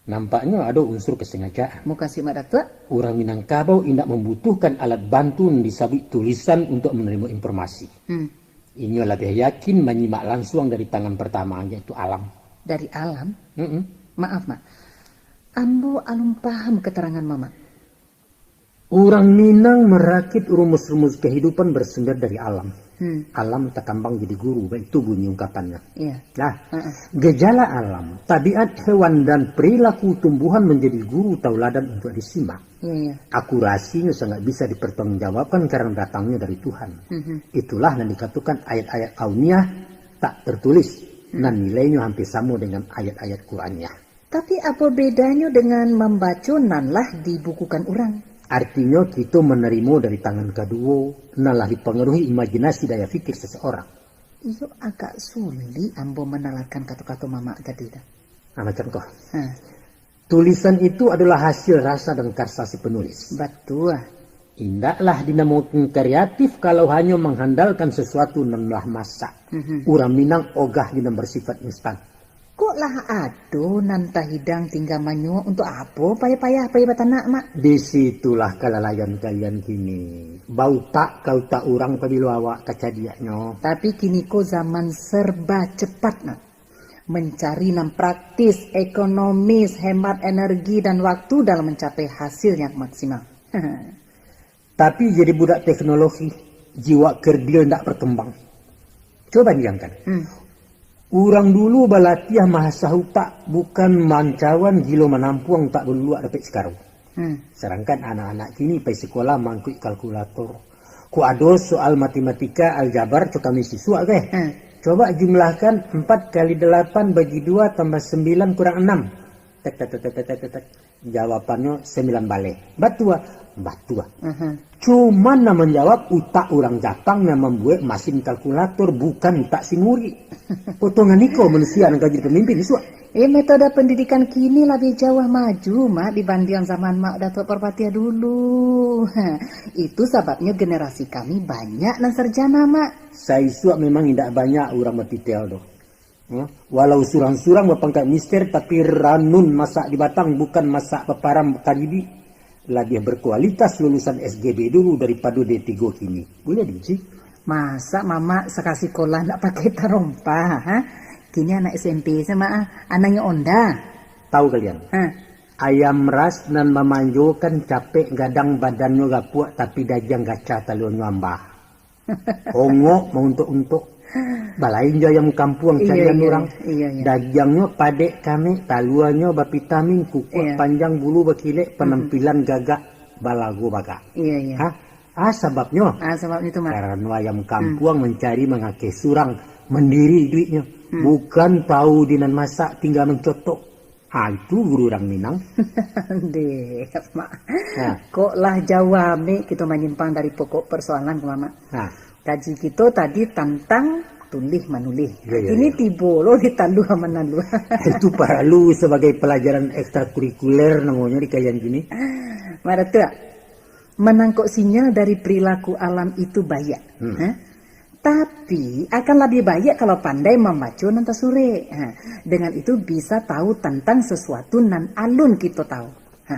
Nampaknyo ado unsur kesengajaan. Mukasuik Mak Datuak? Urang Minangkabau indak mambutuhkan alat bantu nan disabuik tulisan untuak manarimo informasi. Hmm. Inyo labiah yakin manyimak lansuang dari tangan partamo, yaitu alam. Dari alam? Mm-mm. Maaf, Mak. Ambo alun paham keterangan Mamak. Urang Minang marakit rumus-rumus kehidupan bersumber dari alam. Hmm. Alam takambang jadi guru, baitu bunyi ungkapannyo. Iya. Nah, heeh, gejala alam, tabiat hewan dan perilaku tumbuhan menjadi guru tauladan untuk disimak. Iya, iya. Akurasinyo sangat bisa dipertanggungjawabkan karena datangnyo dari Tuhan. Mhm. Itulah yang dikatakan ayat-ayat kauniah tak tertulis, hmm, nan nilainyo hampir samo dengan ayat-ayat Quraniah. Tapi apo bedanyo dengan mambaco nan lah dibukukan urang? Artinyo, kito manarimo dari tangan kaduo, nan lah dipangaruhi imajinasi daya fikir seseorang. Iyo, agak sulik ambo manalarkan kato-kato Mamak tadi tu. Nah, macam ko. Ha. Tulisan itu adalah hasil rasa dan karsa si penulis. Batua. Indaklah dinamokan kreatif kalau hanyo mangandalkan sesuatu nan lah masak. Mhm. Urang Minang ogah jo nan bersifat instan. Kok lah ado nan tahidang tingga manyuok, untuak apo payah-payah pai batanak, Mak? Di situlah kalalaian kalian kini. Bautak ka utak urang pabilo awak kacadiaknyo. Tapi kini ko zaman serba cepat, Mak. Mancari nan praktis, ekonomis, hemat energi dan waktu dalam mencapai hasil yang maksimal. Tapi jadi budak teknologi, jiwa kerdil ndak berkembang. Coba bayangkan. Hmm. Urang dulu balatiah maasah utak, bukan mancawan gilo manampuang tak baluluak dapek sikaro. Hmm. Sadangkan anak-anak kini pai sikolah mangkuik kalkulator. Kok ado soal matematika, aljabar, co kami sisuak keh. Hmm. Coba jumlahkan empat kali delapan bagi dua tambah sembilan kurang enam. Tek, tek, tek, tek, tek, tek, tek. Jawabannyo sembilan baleh. Batua? Batua. Aha. Cuman nan manjawab utak urang Japang nan mambuek masin kalkulator, bukan utak si murik. Potongan iko manusia nan ka jadi pamimpin isuak. Eh, metode pendidikan kini labiah jauah maju, Mak, dibandiang zaman Mak Datuak Parpatiah dulu. Itu sababnyo generasi kami banyak nan sarjana, Mak. Saisuak memang indak banyak urang batitel tu. Hmm? Walau surang-surang bapangkat mister, tapi ranun masak di batang, bukan masak paparam karibik. Labiah berkualitas lulusan S G B dulu daripado D tiga kini. Buliah diuji. Masa mamak sakasikolah ndak pakai tarompa, ha? Kini anak S M P sajo, Mak, ah. Anaknyo onda. Tahu kalian? Ha. Ayam ras nan mamanjokan capek gadang, badannyo gapuak, tapi dagiang gaca, taluanyo ambah. Ongok mauntok-untok. Balain jo ayam kampuang. Iyo, carian iyo, urang. Iyo, iyo. Dagiangnyo padek kamek, taluanyo bapitamin, kukuak, iyo, panjang, bulu bakilek, mm-mm, panampilan gagak, balago bagak. Iyo, iyo. Ha? Ah, sababnyo? Ah, sababnyo tu, Mak. Karano ayam kampuang, hmm, mancari mangakeh surang, mandiri iduiknyo. Hmm. Bukan pau di nan masak, tingga mancotok. Ha, itu guru urang Minang. Deh, Mak. Ha. Kok lah jauah amek kito manyimpang dari pokok persoalan ko, Mak. Ha. Kaji kito tadi tantang tulih manulih. Iyo, iyo, kini iyo. Tibo lo di taluah manaluah. Itu paralu sabagai palajaran ekstrakurikuler namonyo di kajian kini. Mak Datuak, manangkok sinyal dari perilaku alam itu baiak. Hmm. Ha? Tapi, akan labiah baiak kalau pandai mambaco nan tasurek. Ha, dengan itu bisa tahu tantang sasuatu nan alun kito tahu. Ha,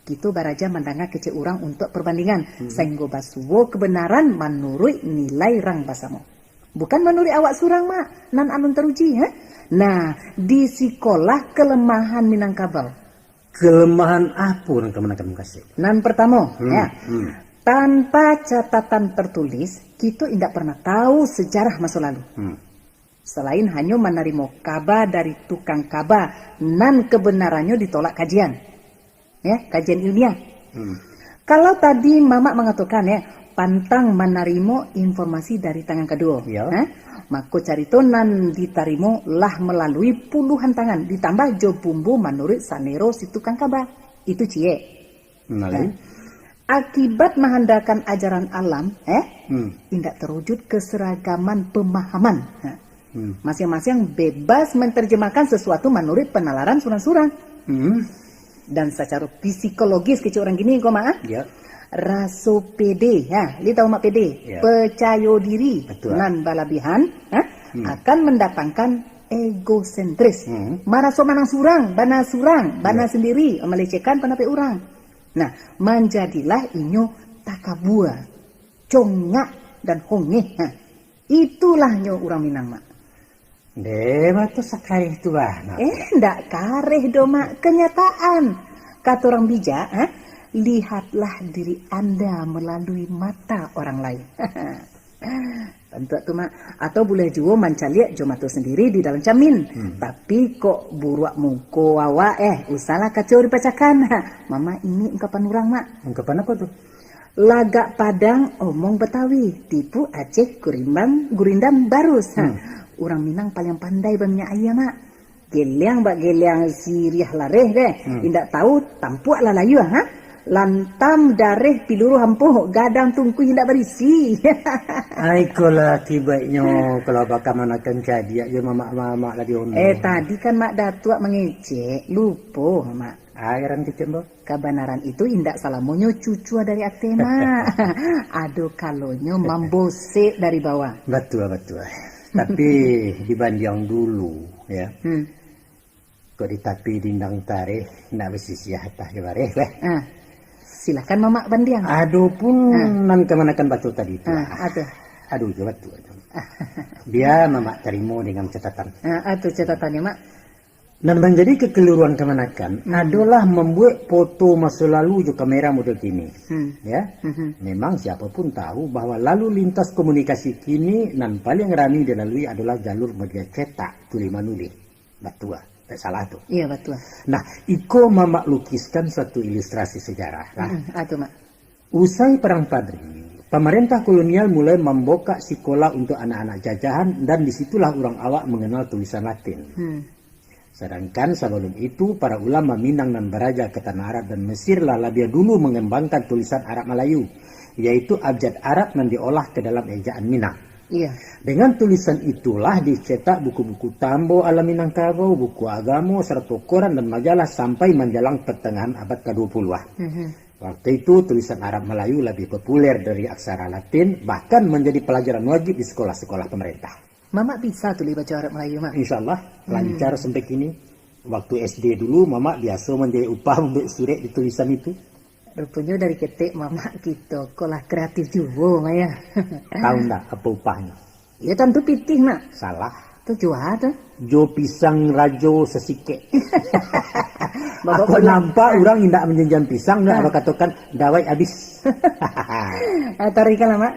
kito baraja mandanga kecek urang untuak perbandingan, hmm, sainggo basuo kebenaran manuruik nilai rang basamo. Bukan manuruik awak surang, Mak, nan alun taruji, ha? Nah, di sikolah kelemahan Minangkabau. Kelemahan apo nan kamanakan mukasuik? Nan partamo, hmm, ya. Hmm. Tanpa catatan tertulis, kito indak pernah tahu sejarah maso lalu. Hmm. Salain hanyo manarimo kaba dari tukang kaba, nan kebenarannyo ditolak kajian. Ya, kajian ilmiah. Hmm. Kalau tadi Mamak mangatokan, ya, pantang manarimo informasi dari tangan kaduo. Ya. Ha? Mako carito nan ditarimo lah malalui puluhan tangan, ditambah jo bumbu manuruik salero si tukang kaba. Itu ciek. Nah, nah, lalu? Akibat maandalkan ajaran alam, eh, hmm, indak terwujud keseragaman pemahaman. Ha. Hmm. Masiang-masiang bebas menterjemahkan sesuatu manuruik penalaran surang-surang. Hmm. Dan sacaro psikologis kecek urang kini ko, Mak, ah? Ya. Raso pede, ha, li tahu, Mak, pede? Ya. Percayo diri. Betul. Nan balabihan, ha, hmm, akan mendatangkan egosentris. Hmm. Maraso manang surang, bana surang, bana, ya, sendiri, melecehkan pandapek urang. Nah, manjadilah inyo takabua, congak, dan hongeh. Ha. Itulah nyo urang Minang, Mak. Deh, batu sakareh tu, bah. Nah. Eh, ndak kareh doh, Mak. Kenyataan. Kato urang bijak, ha? Lihatlah diri anda melalui mata orang lain. Bantuak tu, Mak. Atau buliah juo mancaliak jo mato sandiri di dalam camin. Hmm. Tapi kok buruak muko awak, eh, usahlah kaco dipacakan. Mamak ingek ungkapan urang, Mak. Ungkapan apo tu? Lagak Padang omong Batawi, tipu Aceh gurimbang, gurindam barus. Ha. Hmm. Urang Minang paliang pandai baminyak aia, Mak. Geliang bak geliang siriah lareh deh. Hmm. Indak tahu tampuak lah layuah, ha? Lantam dareh piluru ampuh, gadang tungkuih indak barisi. Ai, ikolah akibatnyo kalau bakamanakan cadiak jo mamak-mamak lah di ono. Eh, tadi kan Mak Datuak mangecek, lupo, Mak. Ai, urang kecek, Bo. Kabanaran itu indak salamonyo cucua dari ateh, Mak. Ado kalonyo mambosek dari bawah. Batua, batua. Tapi dibandiang dulu, ya. Hmm. Kok di tapi dindang tareh, nak basisiah atah jo bareh, weh. Ah. Silakan Mamak bandiang. Adopun, ah, nan kamanakan batua tadi tu, ah, lah. Aduh. Aduh, jo batua tu. Bia Mamak tarimo dengan catatan. Ah, atu catatannyo, Mak. Nan manjadi kakaliruan kamanakan, hmm, adolah mambuek foto maso lalu jo kamera model kini. Hmm. Ya. Mhm. Memang siapo pun tahu bahwa lalu lintas komunikasi kini nan paliang rami dilalui adolah jalur media cetak, tulih manulih. Batua, tak salah tu. Iya, batua. Nah, iko Mamak lukiskan suatu ilustrasi sejarah lah. Mm-mm, atu, Mak. Usai Perang Padri, Pamarentah kolonial mulai mambokak sikolah untuak anak-anak jajahan, dan di situlah urang awak manganal tulisan Latin. Hmm. Sadangkan sabalum itu, para ulama Minang nan baraja ka tanah Arab dan Mesir lah labiah dulu mangambangkan tulisan Arab Malayu, yaitu abjad Arab nan diolah ka dalam ejaan Minang. Iya. Dengan tulisan itulah dicetak buku-buku Tambo ala Minangkabau, buku agamo, sarato koran dan majalah sampai manjalang partangahan abad ka dua puluah. Mhm. Waktu itu, tulisan Arab Malayu labiah populer dari aksara Latin, bahkan manjadi palajaran wajib di sekolah-sekolah pamarentah. Mamak bisa tulih baco Arab Malayu, Mak? Insya Allah, Hmm. lancar sampai kini. Waktu S D dulu, Mamak biaso manjadi upah mambuek surek di tulisan itu. Ruponyo dari ketek Mamak kito ko lah kreatif juo, Mak, ya. Tahu ndak apo upahnyo? Ya, tantu pitih, Mak. Salah. Tu jua tu. Jo pisang rajo sasikek. Bapak Aku pulang. nampak urang indak manjanjian pisang, dah Ha. bakatokan dawai habis. Ah, taruihkanlah, Mak.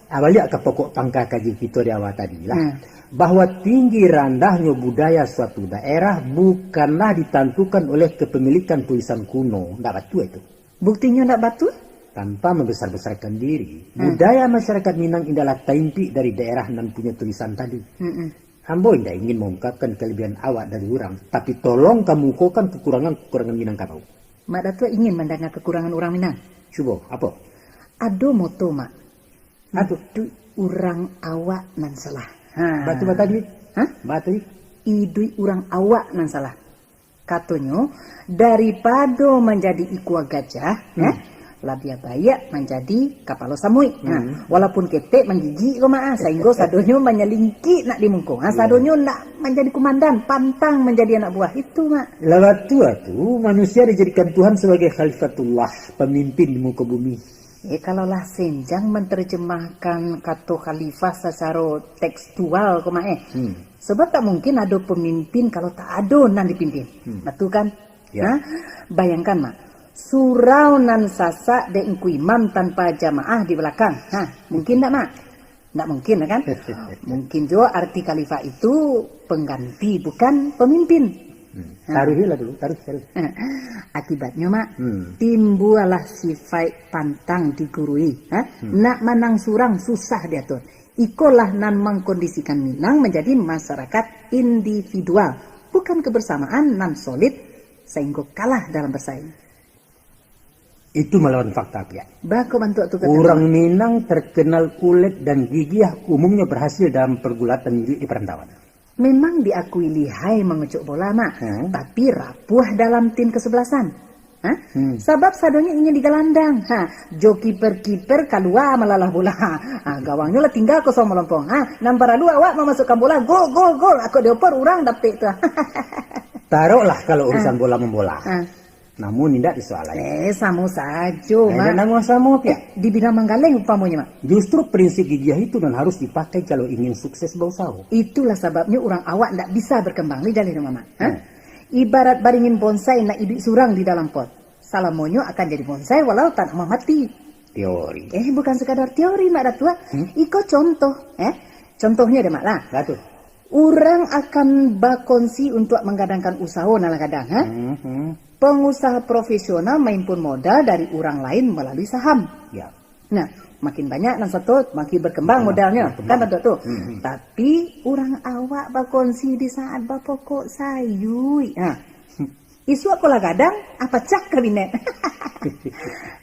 Ah, baliak ka pokok pangka kaji kito di awal tadi lah. Hmm. Bahwa tinggi randahnyo budaya suatu daerah bukanlah ditantukan oleh kepemilikan tulisan kuno. Ndak batua itu. Buktinyo ndak batua? Tanpa membesar-besarkan diri, Hmm. budaya masyarakat Minang indak lah taimpik dari daerah nan punyo tulisan tadi. Mm-mm. Ambo indak ingin mengungkapkan kelebihan awak dari urang, tapi tolong kamukokan kekurangan-kekurangan Minangkabau. Mak Datuak ingin mandanga kekurangan urang Minang? Cubo, apo? Ado moto, Mak. Apo? Iduik urang awak nan salah. Ha. Batua tadi? Hah? Batua. Iduik urang awak nan salah. Katonyo, daripado manjadi ikua gajah, Hmm. eh, labiah baiak manjadi kapalo samuik. Nah, Hmm. walaupun ketek manggigik ko, Mak, ah, sainggo sadonyo manyalingkik nak di muko. Ah, Iya. sadonyo nak manjadi kumandan, pantang manjadi anak buah. Itu, Mak. Lah batua tu, manusia dijadikan Tuhan sebagai khalifatullah, pemimpin di muko bumi. Eh, kalau lah senjang menterjemahkan kato khalifah sacaro tekstual ko, Mak, eh. Hmm. Sebab tak mungkin ado pemimpin kalau tak ado nan dipimpin. Hmm. Batua kan? Ya. Ha? Bayangkan, Mak. Surau nan sasak dek Ngku Imam tanpa jamaah di balakang. Ha, mungkin ndak, Mak? Ndak mungkin lah kan? Mungkin juo arti khalifah itu pengganti, bukan pemimpin. Hmm. Ha. Taruihlah dulu, taruih, taruih. Akibatnyo, Mak, Hmm. timbualah sifaik pantang digurui, ha? Hmm. Nak manang surang susah diatur. Ikolah nan mangkondisikan Minang manjadi masyarakat individual, bukan kebersamaan nan solid, sainggo kalah dalam bersaing. Itu malawan fakta, Piak. Bako bantuak tu kato Urang Minang terkenal ulet dan gigiah, umumnyo berhasil dalam pergulatan iduik di perantauan. Memang diakui lihai mangucuk bola, Mak, Hmm. tapi rapuah dalam tim kesebelasan. Ha? Hmm. Sabab sadonyo ingin digalandang. Ha, jo kiper-kiper kalua malalah bola. Ha, gawangnyo lah tingga kosong malompong. Ha, nan paralu awak mamasukkan bola, gol, gol, gol. Ako dioper urang dapek tu. Taroklah kalau urusan Ha. bola mambola. Ha. Namun indak di soalan. Eh, samo sajo, Eh, Mak. dan namun samo, Piak. Eh, di bidang manggaleh umpamonyo, Mak. Justru prinsip gigiah itu nan harus dipakai kalau ingin sukses bausaho. Itulah sababnyo urang awak ndak bisa berkembang, ni jaleh, Mak. Ha? Hmm. Ibarat baringin bonsai nak iduik surang di dalam pot. Salamonyo akan jadi bonsai walau tak nak mamati. Teori. Eh, bukan sekadar teori, Mak Datuak. Hmm? Iko contoh, eh. Contohnyo deh, Mak, lah. Batua. Urang akan bakongsi untuak manggadangkan usaho nan lah gadang, ha? Hmm, hmm. Pengusaha profesional maimpun modal dari urang lain malalui saham. Ya. Nah, makin banyak nan sato, makin berkembang Berkembang, modalnyo. berkembang. Kan bantuak tu? Hmm, hmm. Tapi, urang awak bakongsi di saat bapokok sayuik. Ha. Isuak ko lah gadang, ah, pacah kabinet.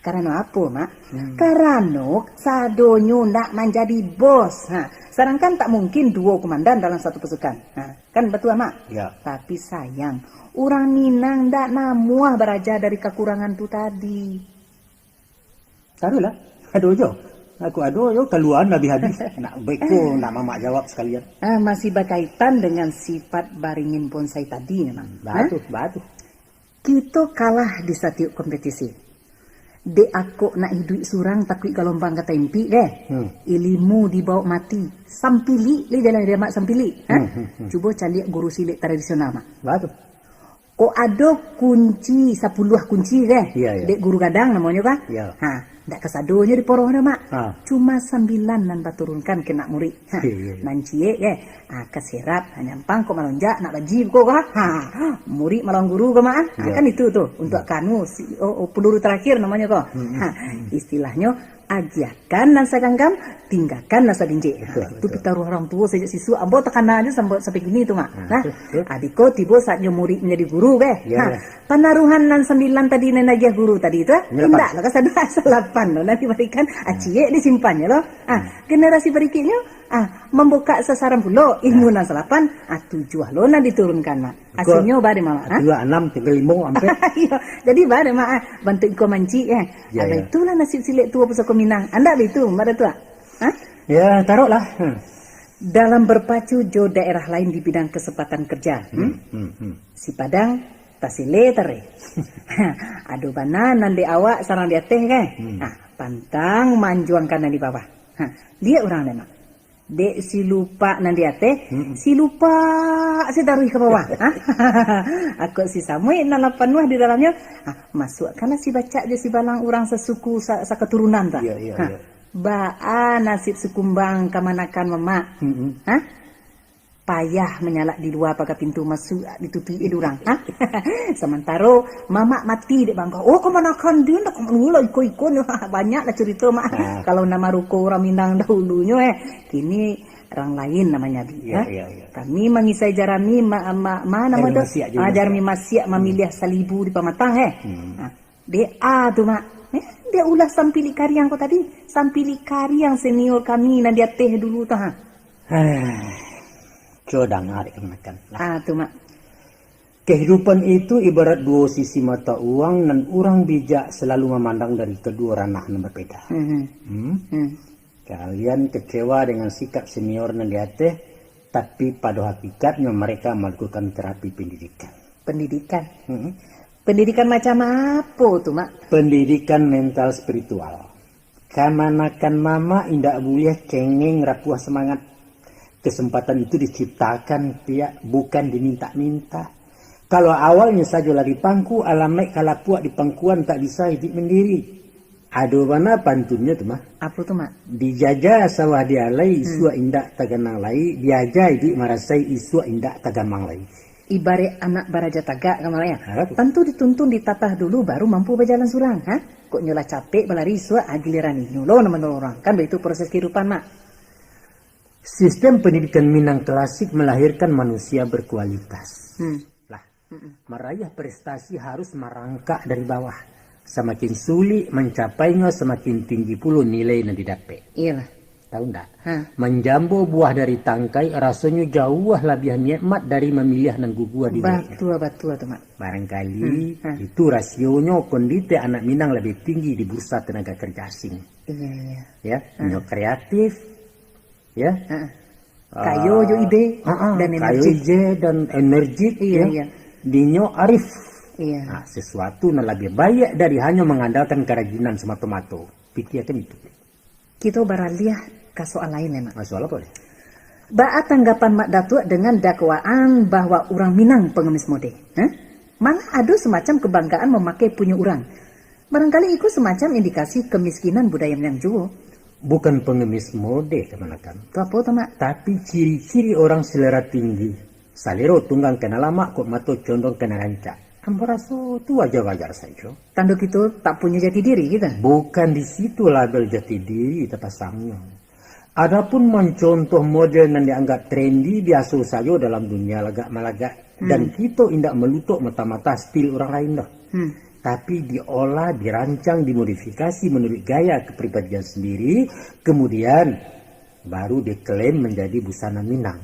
Karano apo, Mak? Hmm. Karano sadonyo nak manjadi bos. Ha, sadangkan tak mungkin duo komandan dalam satu pasukan. Ha, kan batua, Mak? Ya. Tapi sayang, urang Minang ndak namuah baraja dari kakurangan tu tadi. Taruihlah. Ado jo. Aku ado jo, kaluaan habih-habih. Nak beko, nak mamak jawab sakalian. Ah, masih bakaitan dengan sifat baringin bonsai tadi memang. Batua, Ha? batua. Kito kalah di satiok kompetisi. Dek akok nak iduik surang takuik galombang ka taimpik, ke? Hmm. Ilimu dibawok mati. Sampilik, lai jalan dia mak sampilik, ha? Hmm, hmm, hmm. Cubo caliak guru silek tradisional, Mak. Batua. Kok ado kunci sapuluah kunci, ke? Iya, iya. Dek guru gadang namonyo, ka? Iya. Ha, ndak kasadonyo diporoh nyo, Mak. Ha. Cuma sambilan nan baturunkan ka anak murik. Ha, Iya, iya, iya. nan ciek, ke? Ah, kasirap, ah, nyampang kok malonjak, nak baji ko, ka? Ha, murik malawan guru ko, Mak, ah? Ha, Iya. kan itu tu, untuk Hmm. kanu, si, oh, oh, peluru terakhir namonyo ko. Hmm, hmm, Ha, hmm. istilahnyo, Agiahkan nan saganggam, tinggakan nan sabinjek. Betul, ha, itu betul. Pitaruah urang tuo sajak sisuak. Ambo takana ajo sampai, sampai kini tu, Mak. Nah, nah, betul, betul. Abiko tibo saatnyo murid manjadi guru, beh. Ya, nah, ya. Panaruhan nan sambilan tadi nan agiah guru tadi tu, ah, indak lah, kasado salapan lo nan dibarikan, ah, ciek disimpannyo lo. Ah, hmm. Generasi barikiknyo, ah, mambukak sasaran pulo ilmu, nah, nan salapan, ah, tujuah lo nan diturunkan, Mak. Asilnyo ba dek Mamak, ha? Tingga anam, tingga limo, ampek. Iyo, jadi ba dek Mamak, ha? Bantuak iko mancik, eh. Ya, ya. Itulah nasib silek tuo pusako Minang. Andak baitu, Mak Datuak? Ha? Ya, taroklah. Hmm. Dalam berpacu jo daerah lain di bidang kesempatan kerja, hmm? Hmm, hmm, hmm. Si Padang, tasele tare. Ado bana nan di awak, sarang di ateh, kan? Hmm. Ha, pantang manjuangkan nan di bawah. Ha, liek urang deh, Mak. Dek si lupak nan di ateh, mm-mm, si lupak si taruih ka bawah. Ha? Akok si samuik nan lah panuah di dalamnyo, ha, masuakkanlah si bacak jo si balang urang sasuku sa-, sakaturunan tu. Iyo, iyo, ha, iyo. Baa nasib si kumbang kamanakan Mamak? Mm-mm. Ha? Payah manyalak di lua paga pintu, masuak ditutuik dek urang. Ha? Samantaro Mamak mati dek bangka. Oh, kamanakan den, dah kamanakan lah iko-iko ni. Banyaklah carito, Mak. Ah. Kalau nan maruko urang Minang dahulunyo, eh. Kini urang lain namonyo, Abi, ya, ha? Ya, ya. Kami mangisai jarami, ma-, ma-, ma namo tu? Jarami masiak, jarami masiak. Ah, jarami masiak, hmm, mamiliah salibu di pamatang, eh. Hmm. Ha. Dek a tu, Mak. Eh, dek ulah sampilik kariang ko tadi. Sampilik kariang senior kami nan di ateh dulu tu, ha. Heh, cubo danga dek kamanakan. Ah, tu, Mak. Kehidupan itu ibarat duo sisi mata uang nan urang bijak selalu mamandang dari kaduo ranah nan babeda. Mhm. Hmm? Hmm. Kalian kecewa dengan sikap senior nan di ateh, tapi pado hakikatnyo mereka melakukan terapi pendidikan. Pendidikan? Hmm. Pendidikan macam apo tu, Mak? Pendidikan mental spiritual. Kamanakan Mamak indak buliah cengeng rapuah samangat. Kesempatan itu diciptakan, Piak, bukan dimintak-mintak. Kalau awalnyo sajo lah dipangku, alamaik ka lapuak di pangkuan, tak bisa iduik mandiri. Ado bana pantunnyo tu, Mak. Apo tu, Mak? Dijaja sawah dialai, hmm, isuak indak taganang lai, diaja iduik marasai, isuak indak tagamang lai. Ibaraik anak baraja tagak, kan, Mak, ya? Ha, tu. Tantu dituntun ditatah dulu, baru mampu bajalan surang, ha? Kok nyo lah capek balari, isuak, ah, giliran inyo lo nan manolong urang. Kan baitu proses kehidupan, Mak. Sistem pendidikan Minang klasik melahirkan manusia berkualitas. Hmm. Lah, mm-mm, meraih prestasi harus marangkak dari bawah. Samakin sulik mancapainyo, samakin tinggi pulo nilai nan didapek. Iyolah. Tahu ndak? Ha. Manjambo buah dari tangkai, rasonyo jauah labiah nikmat dari mamiliah nan gugua di lueknyo. Batua, batua tu, Mak. Barangkali, hmm, ha, itu rasionyo kondite anak Minang labiah tinggi di bursa tenaga kerja asing. Iya, iya. Ya, ha, inyo kreatif, ya. Ha. Ah, kayo jo ide, ha, ha, dan kayo energik. Ide dan energik, iya, ya. Iya. Dinyo arif. Iya. Nah, sesuatu nan labiah baiak dari hanyo mangandalkan karajinan samato-mato. Pikiakan itu. Kito baraliah ka soal lain, eh, Mak. Ah, soal apo, deh? Baa tanggapan Mak Datuak dengan dakwaan bahwa urang Minang pangamis mode? Hah? Malah ado semacam kebanggaan mamakai punyo urang. Barangkali iko semacam indikasi kemiskinan budaya Minang juo. Bukan pangamis mode, kamanakan. Tu apo tu, Mak? Tapi ciri-ciri orang selera tinggi. Salero tunggang ka nan lamak, kok mato condong ka nan rancak. Ambo raso tu wajar-wajar sajo. Tando kito tak punyo jati diri kito? Bukan di situ label jati diri tapasangnyo. Adapun mancontoh model nan dianggap trendy, biaso sajo dalam dunia lagak-malagak. Dan, hmm, kito indak malutok mata-mata stil urang lain doh. Hmm. Tapi diolah, dirancang, dimodifikasi manuruik gaya kepribadian sendiri, kemudian baru diklaim manjadi busana Minang.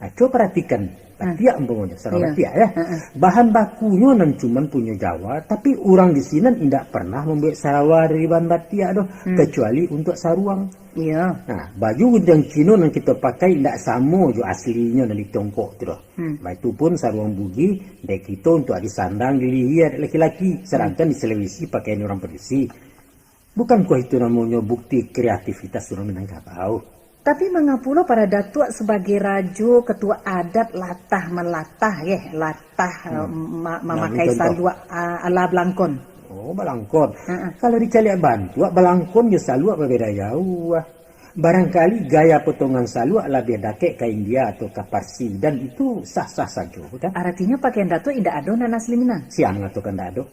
Nah, cubo paratikan, hmm, batiak umpamonyo, sarah, iya, batiak, ya. Heeh. Bahan bakunyo nan cuman punyo Jawa, tapi urang di sinan indak pernah mambuek sarawa dari bahan batiak doh, hmm, kecuali untuak saruang. Iya. Nah, baju guntiang Cino nan kito pakai indak samo jo aslinyo nan di Tiongkok tu doh. Hmm. Baitu pun saruang Bugis, dek kito untuak disandang di lihia dek laki-laki, sadangkan, hmm, di Sulawesi pakaian urang padusi. Bukankah itu namonyo bukti kreativitas urang Minangkabau? Tapi, manga pulo para datuak sabagai rajo, ketua adat, latah malatah, yeh, latah, hmm, eh, ma-, nah, mamakai contoh. Saluak, ah, ala balangkon? Oh, balangkon. Ha-ha. Kalau dicaliak bantuak, balangkon jo saluak babeda jauah. Barangkali gaya potongan saluak labiah dakek ka India atau ka Parsi, dan itu sah-sah sajo, kan? Aratinyo pakaian datuak indak ado nan asli Minang? Sia mangatokan indak ado?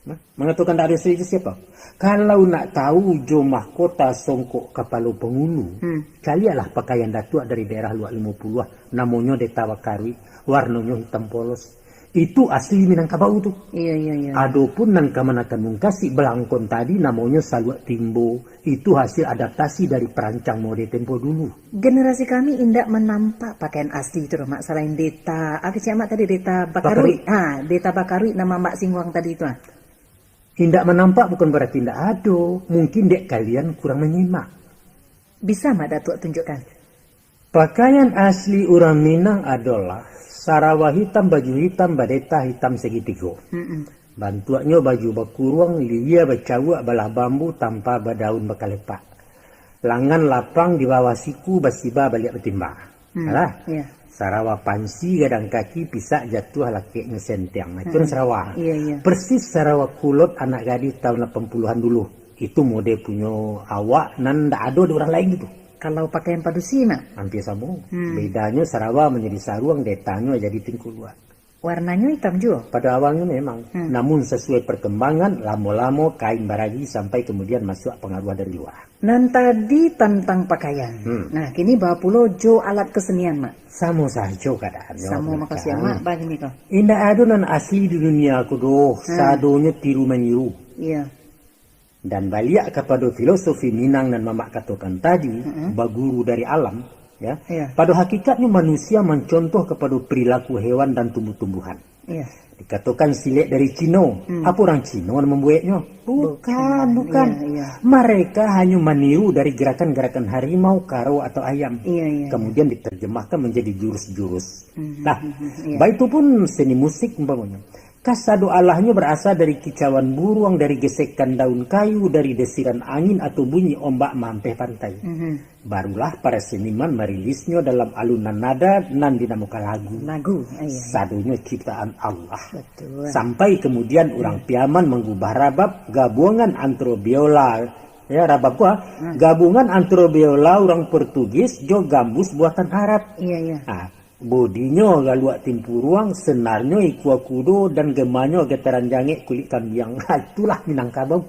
Nah, mangatokan ndak ado asli itu siapa? Kalau nak tahu jo mahkota songkok kapalo pangulu, hmm, caliaklah pakaian datuak dari daerah Luak Limo Puluah, namonyo Deta Bakaruik, warnonyo hitam polos. Itu asli Minangkabau tu. Iya, iya, iya. Adopun nan kamanakan mungkasik balangkon tadi namonyo Saluak Timbo, itu hasil adaptasi dari perancang mode tempo dulu. Generasi kami indak manampak pakaian asli tu doh, Mak, salain Deta, apa cik Mak tadi, Deta Bakaruik. Bakaruik. Ha, Deta Bakaruik nama Mak Singguang tadi tu, ah. Indak manampak bukan barati indak ado, mungkin dek kalian kurang manyimak. Bisa Mak Datuak tunjukkan? Pakaian asli urang Minang adolah sarawa hitam, baju hitam, badeta hitam sagitigo. Mm-mm. Bantuaknyo baju bakuruang, lilia bacawuak, balah bambu, tampa badaun bakalepak. Langan lapang di bawah siku, basiba baliak batimba. Hmm, alah. Iya. Sarawa pansi gadang kaki, pisak jatuah lakeknyo sentiang. Nah, itu kan sarawa. Iya, iya. Persis sarawa kulot anak gadih tahun lapan puluhan dulu. Itu mode punyo awak nan ndak ado di urang lain gitu. Kalau pakaian padusi, Mak? Hampir samo. Hmm. Bedanyo sarawa manjadi saruang, detanyo jadi tingkuluak. Warnanyo hitam juo? Pada awalnyo memang. Hmm. Namun sasuai perkembangan, lamo-lamo kain baragi sampai kemudian masuak pangaruah dari luar. Nan tadi tantang pakaian. Hmm. Nah, kini baa pulo jo alat kesenian, Mak? Samo sajo keadaannyo. Samo mako sia, Mak, bagini ko. Indak ado nan asli di dunia ko doh, hmm, sadonyo tiru maniru. Iya. Dan baliak kapado filosofi Minang nan Mamak katokan tadi, mm-mm, baguru dari alam, ya. Iya. Pado hakikatnyo manusia mancontoh kapado perilaku hewan dan tumbuh-tumbuhan. Iya. Dikatokan silek dari Cino. Hmm. Apo urang Cino nan mambueknyo? Bukan, bukan, bukan. Iya, iya. Mereka hanyo maniru dari gerakan-gerakan harimau, karo, atau ayam. Iya, iya, iya. Kemudian diterjemahkan menjadi jurus-jurus. Hmm, nah, hmm, hmm, iya, baitu pun seni musik umpamonyo. Kasado alahnyo barasa dari kicauan buruang, dari gesekan daun kayu, dari desiran angin atau bunyi ombak maampeh pantai. Mhm. Barulah para seniman marilisnyo dalam alunan nada nan dinamokan lagu. Lagu, iya. Sadonyo ciptaan Allah. Betul. Sampai kemudian urang Piaman manggubah rabab, gabungan antaro biola, ya, rabab ko, ah, hmm, gabungan antaro biola urang Portugis jo gambus buatan Arab. Iya, iya. Ah, bodinyo galuak timpuruang, senarnyo ikua kudo, dan gemanyo getaran jangek kulik kambiang. Itulah Minangkabau.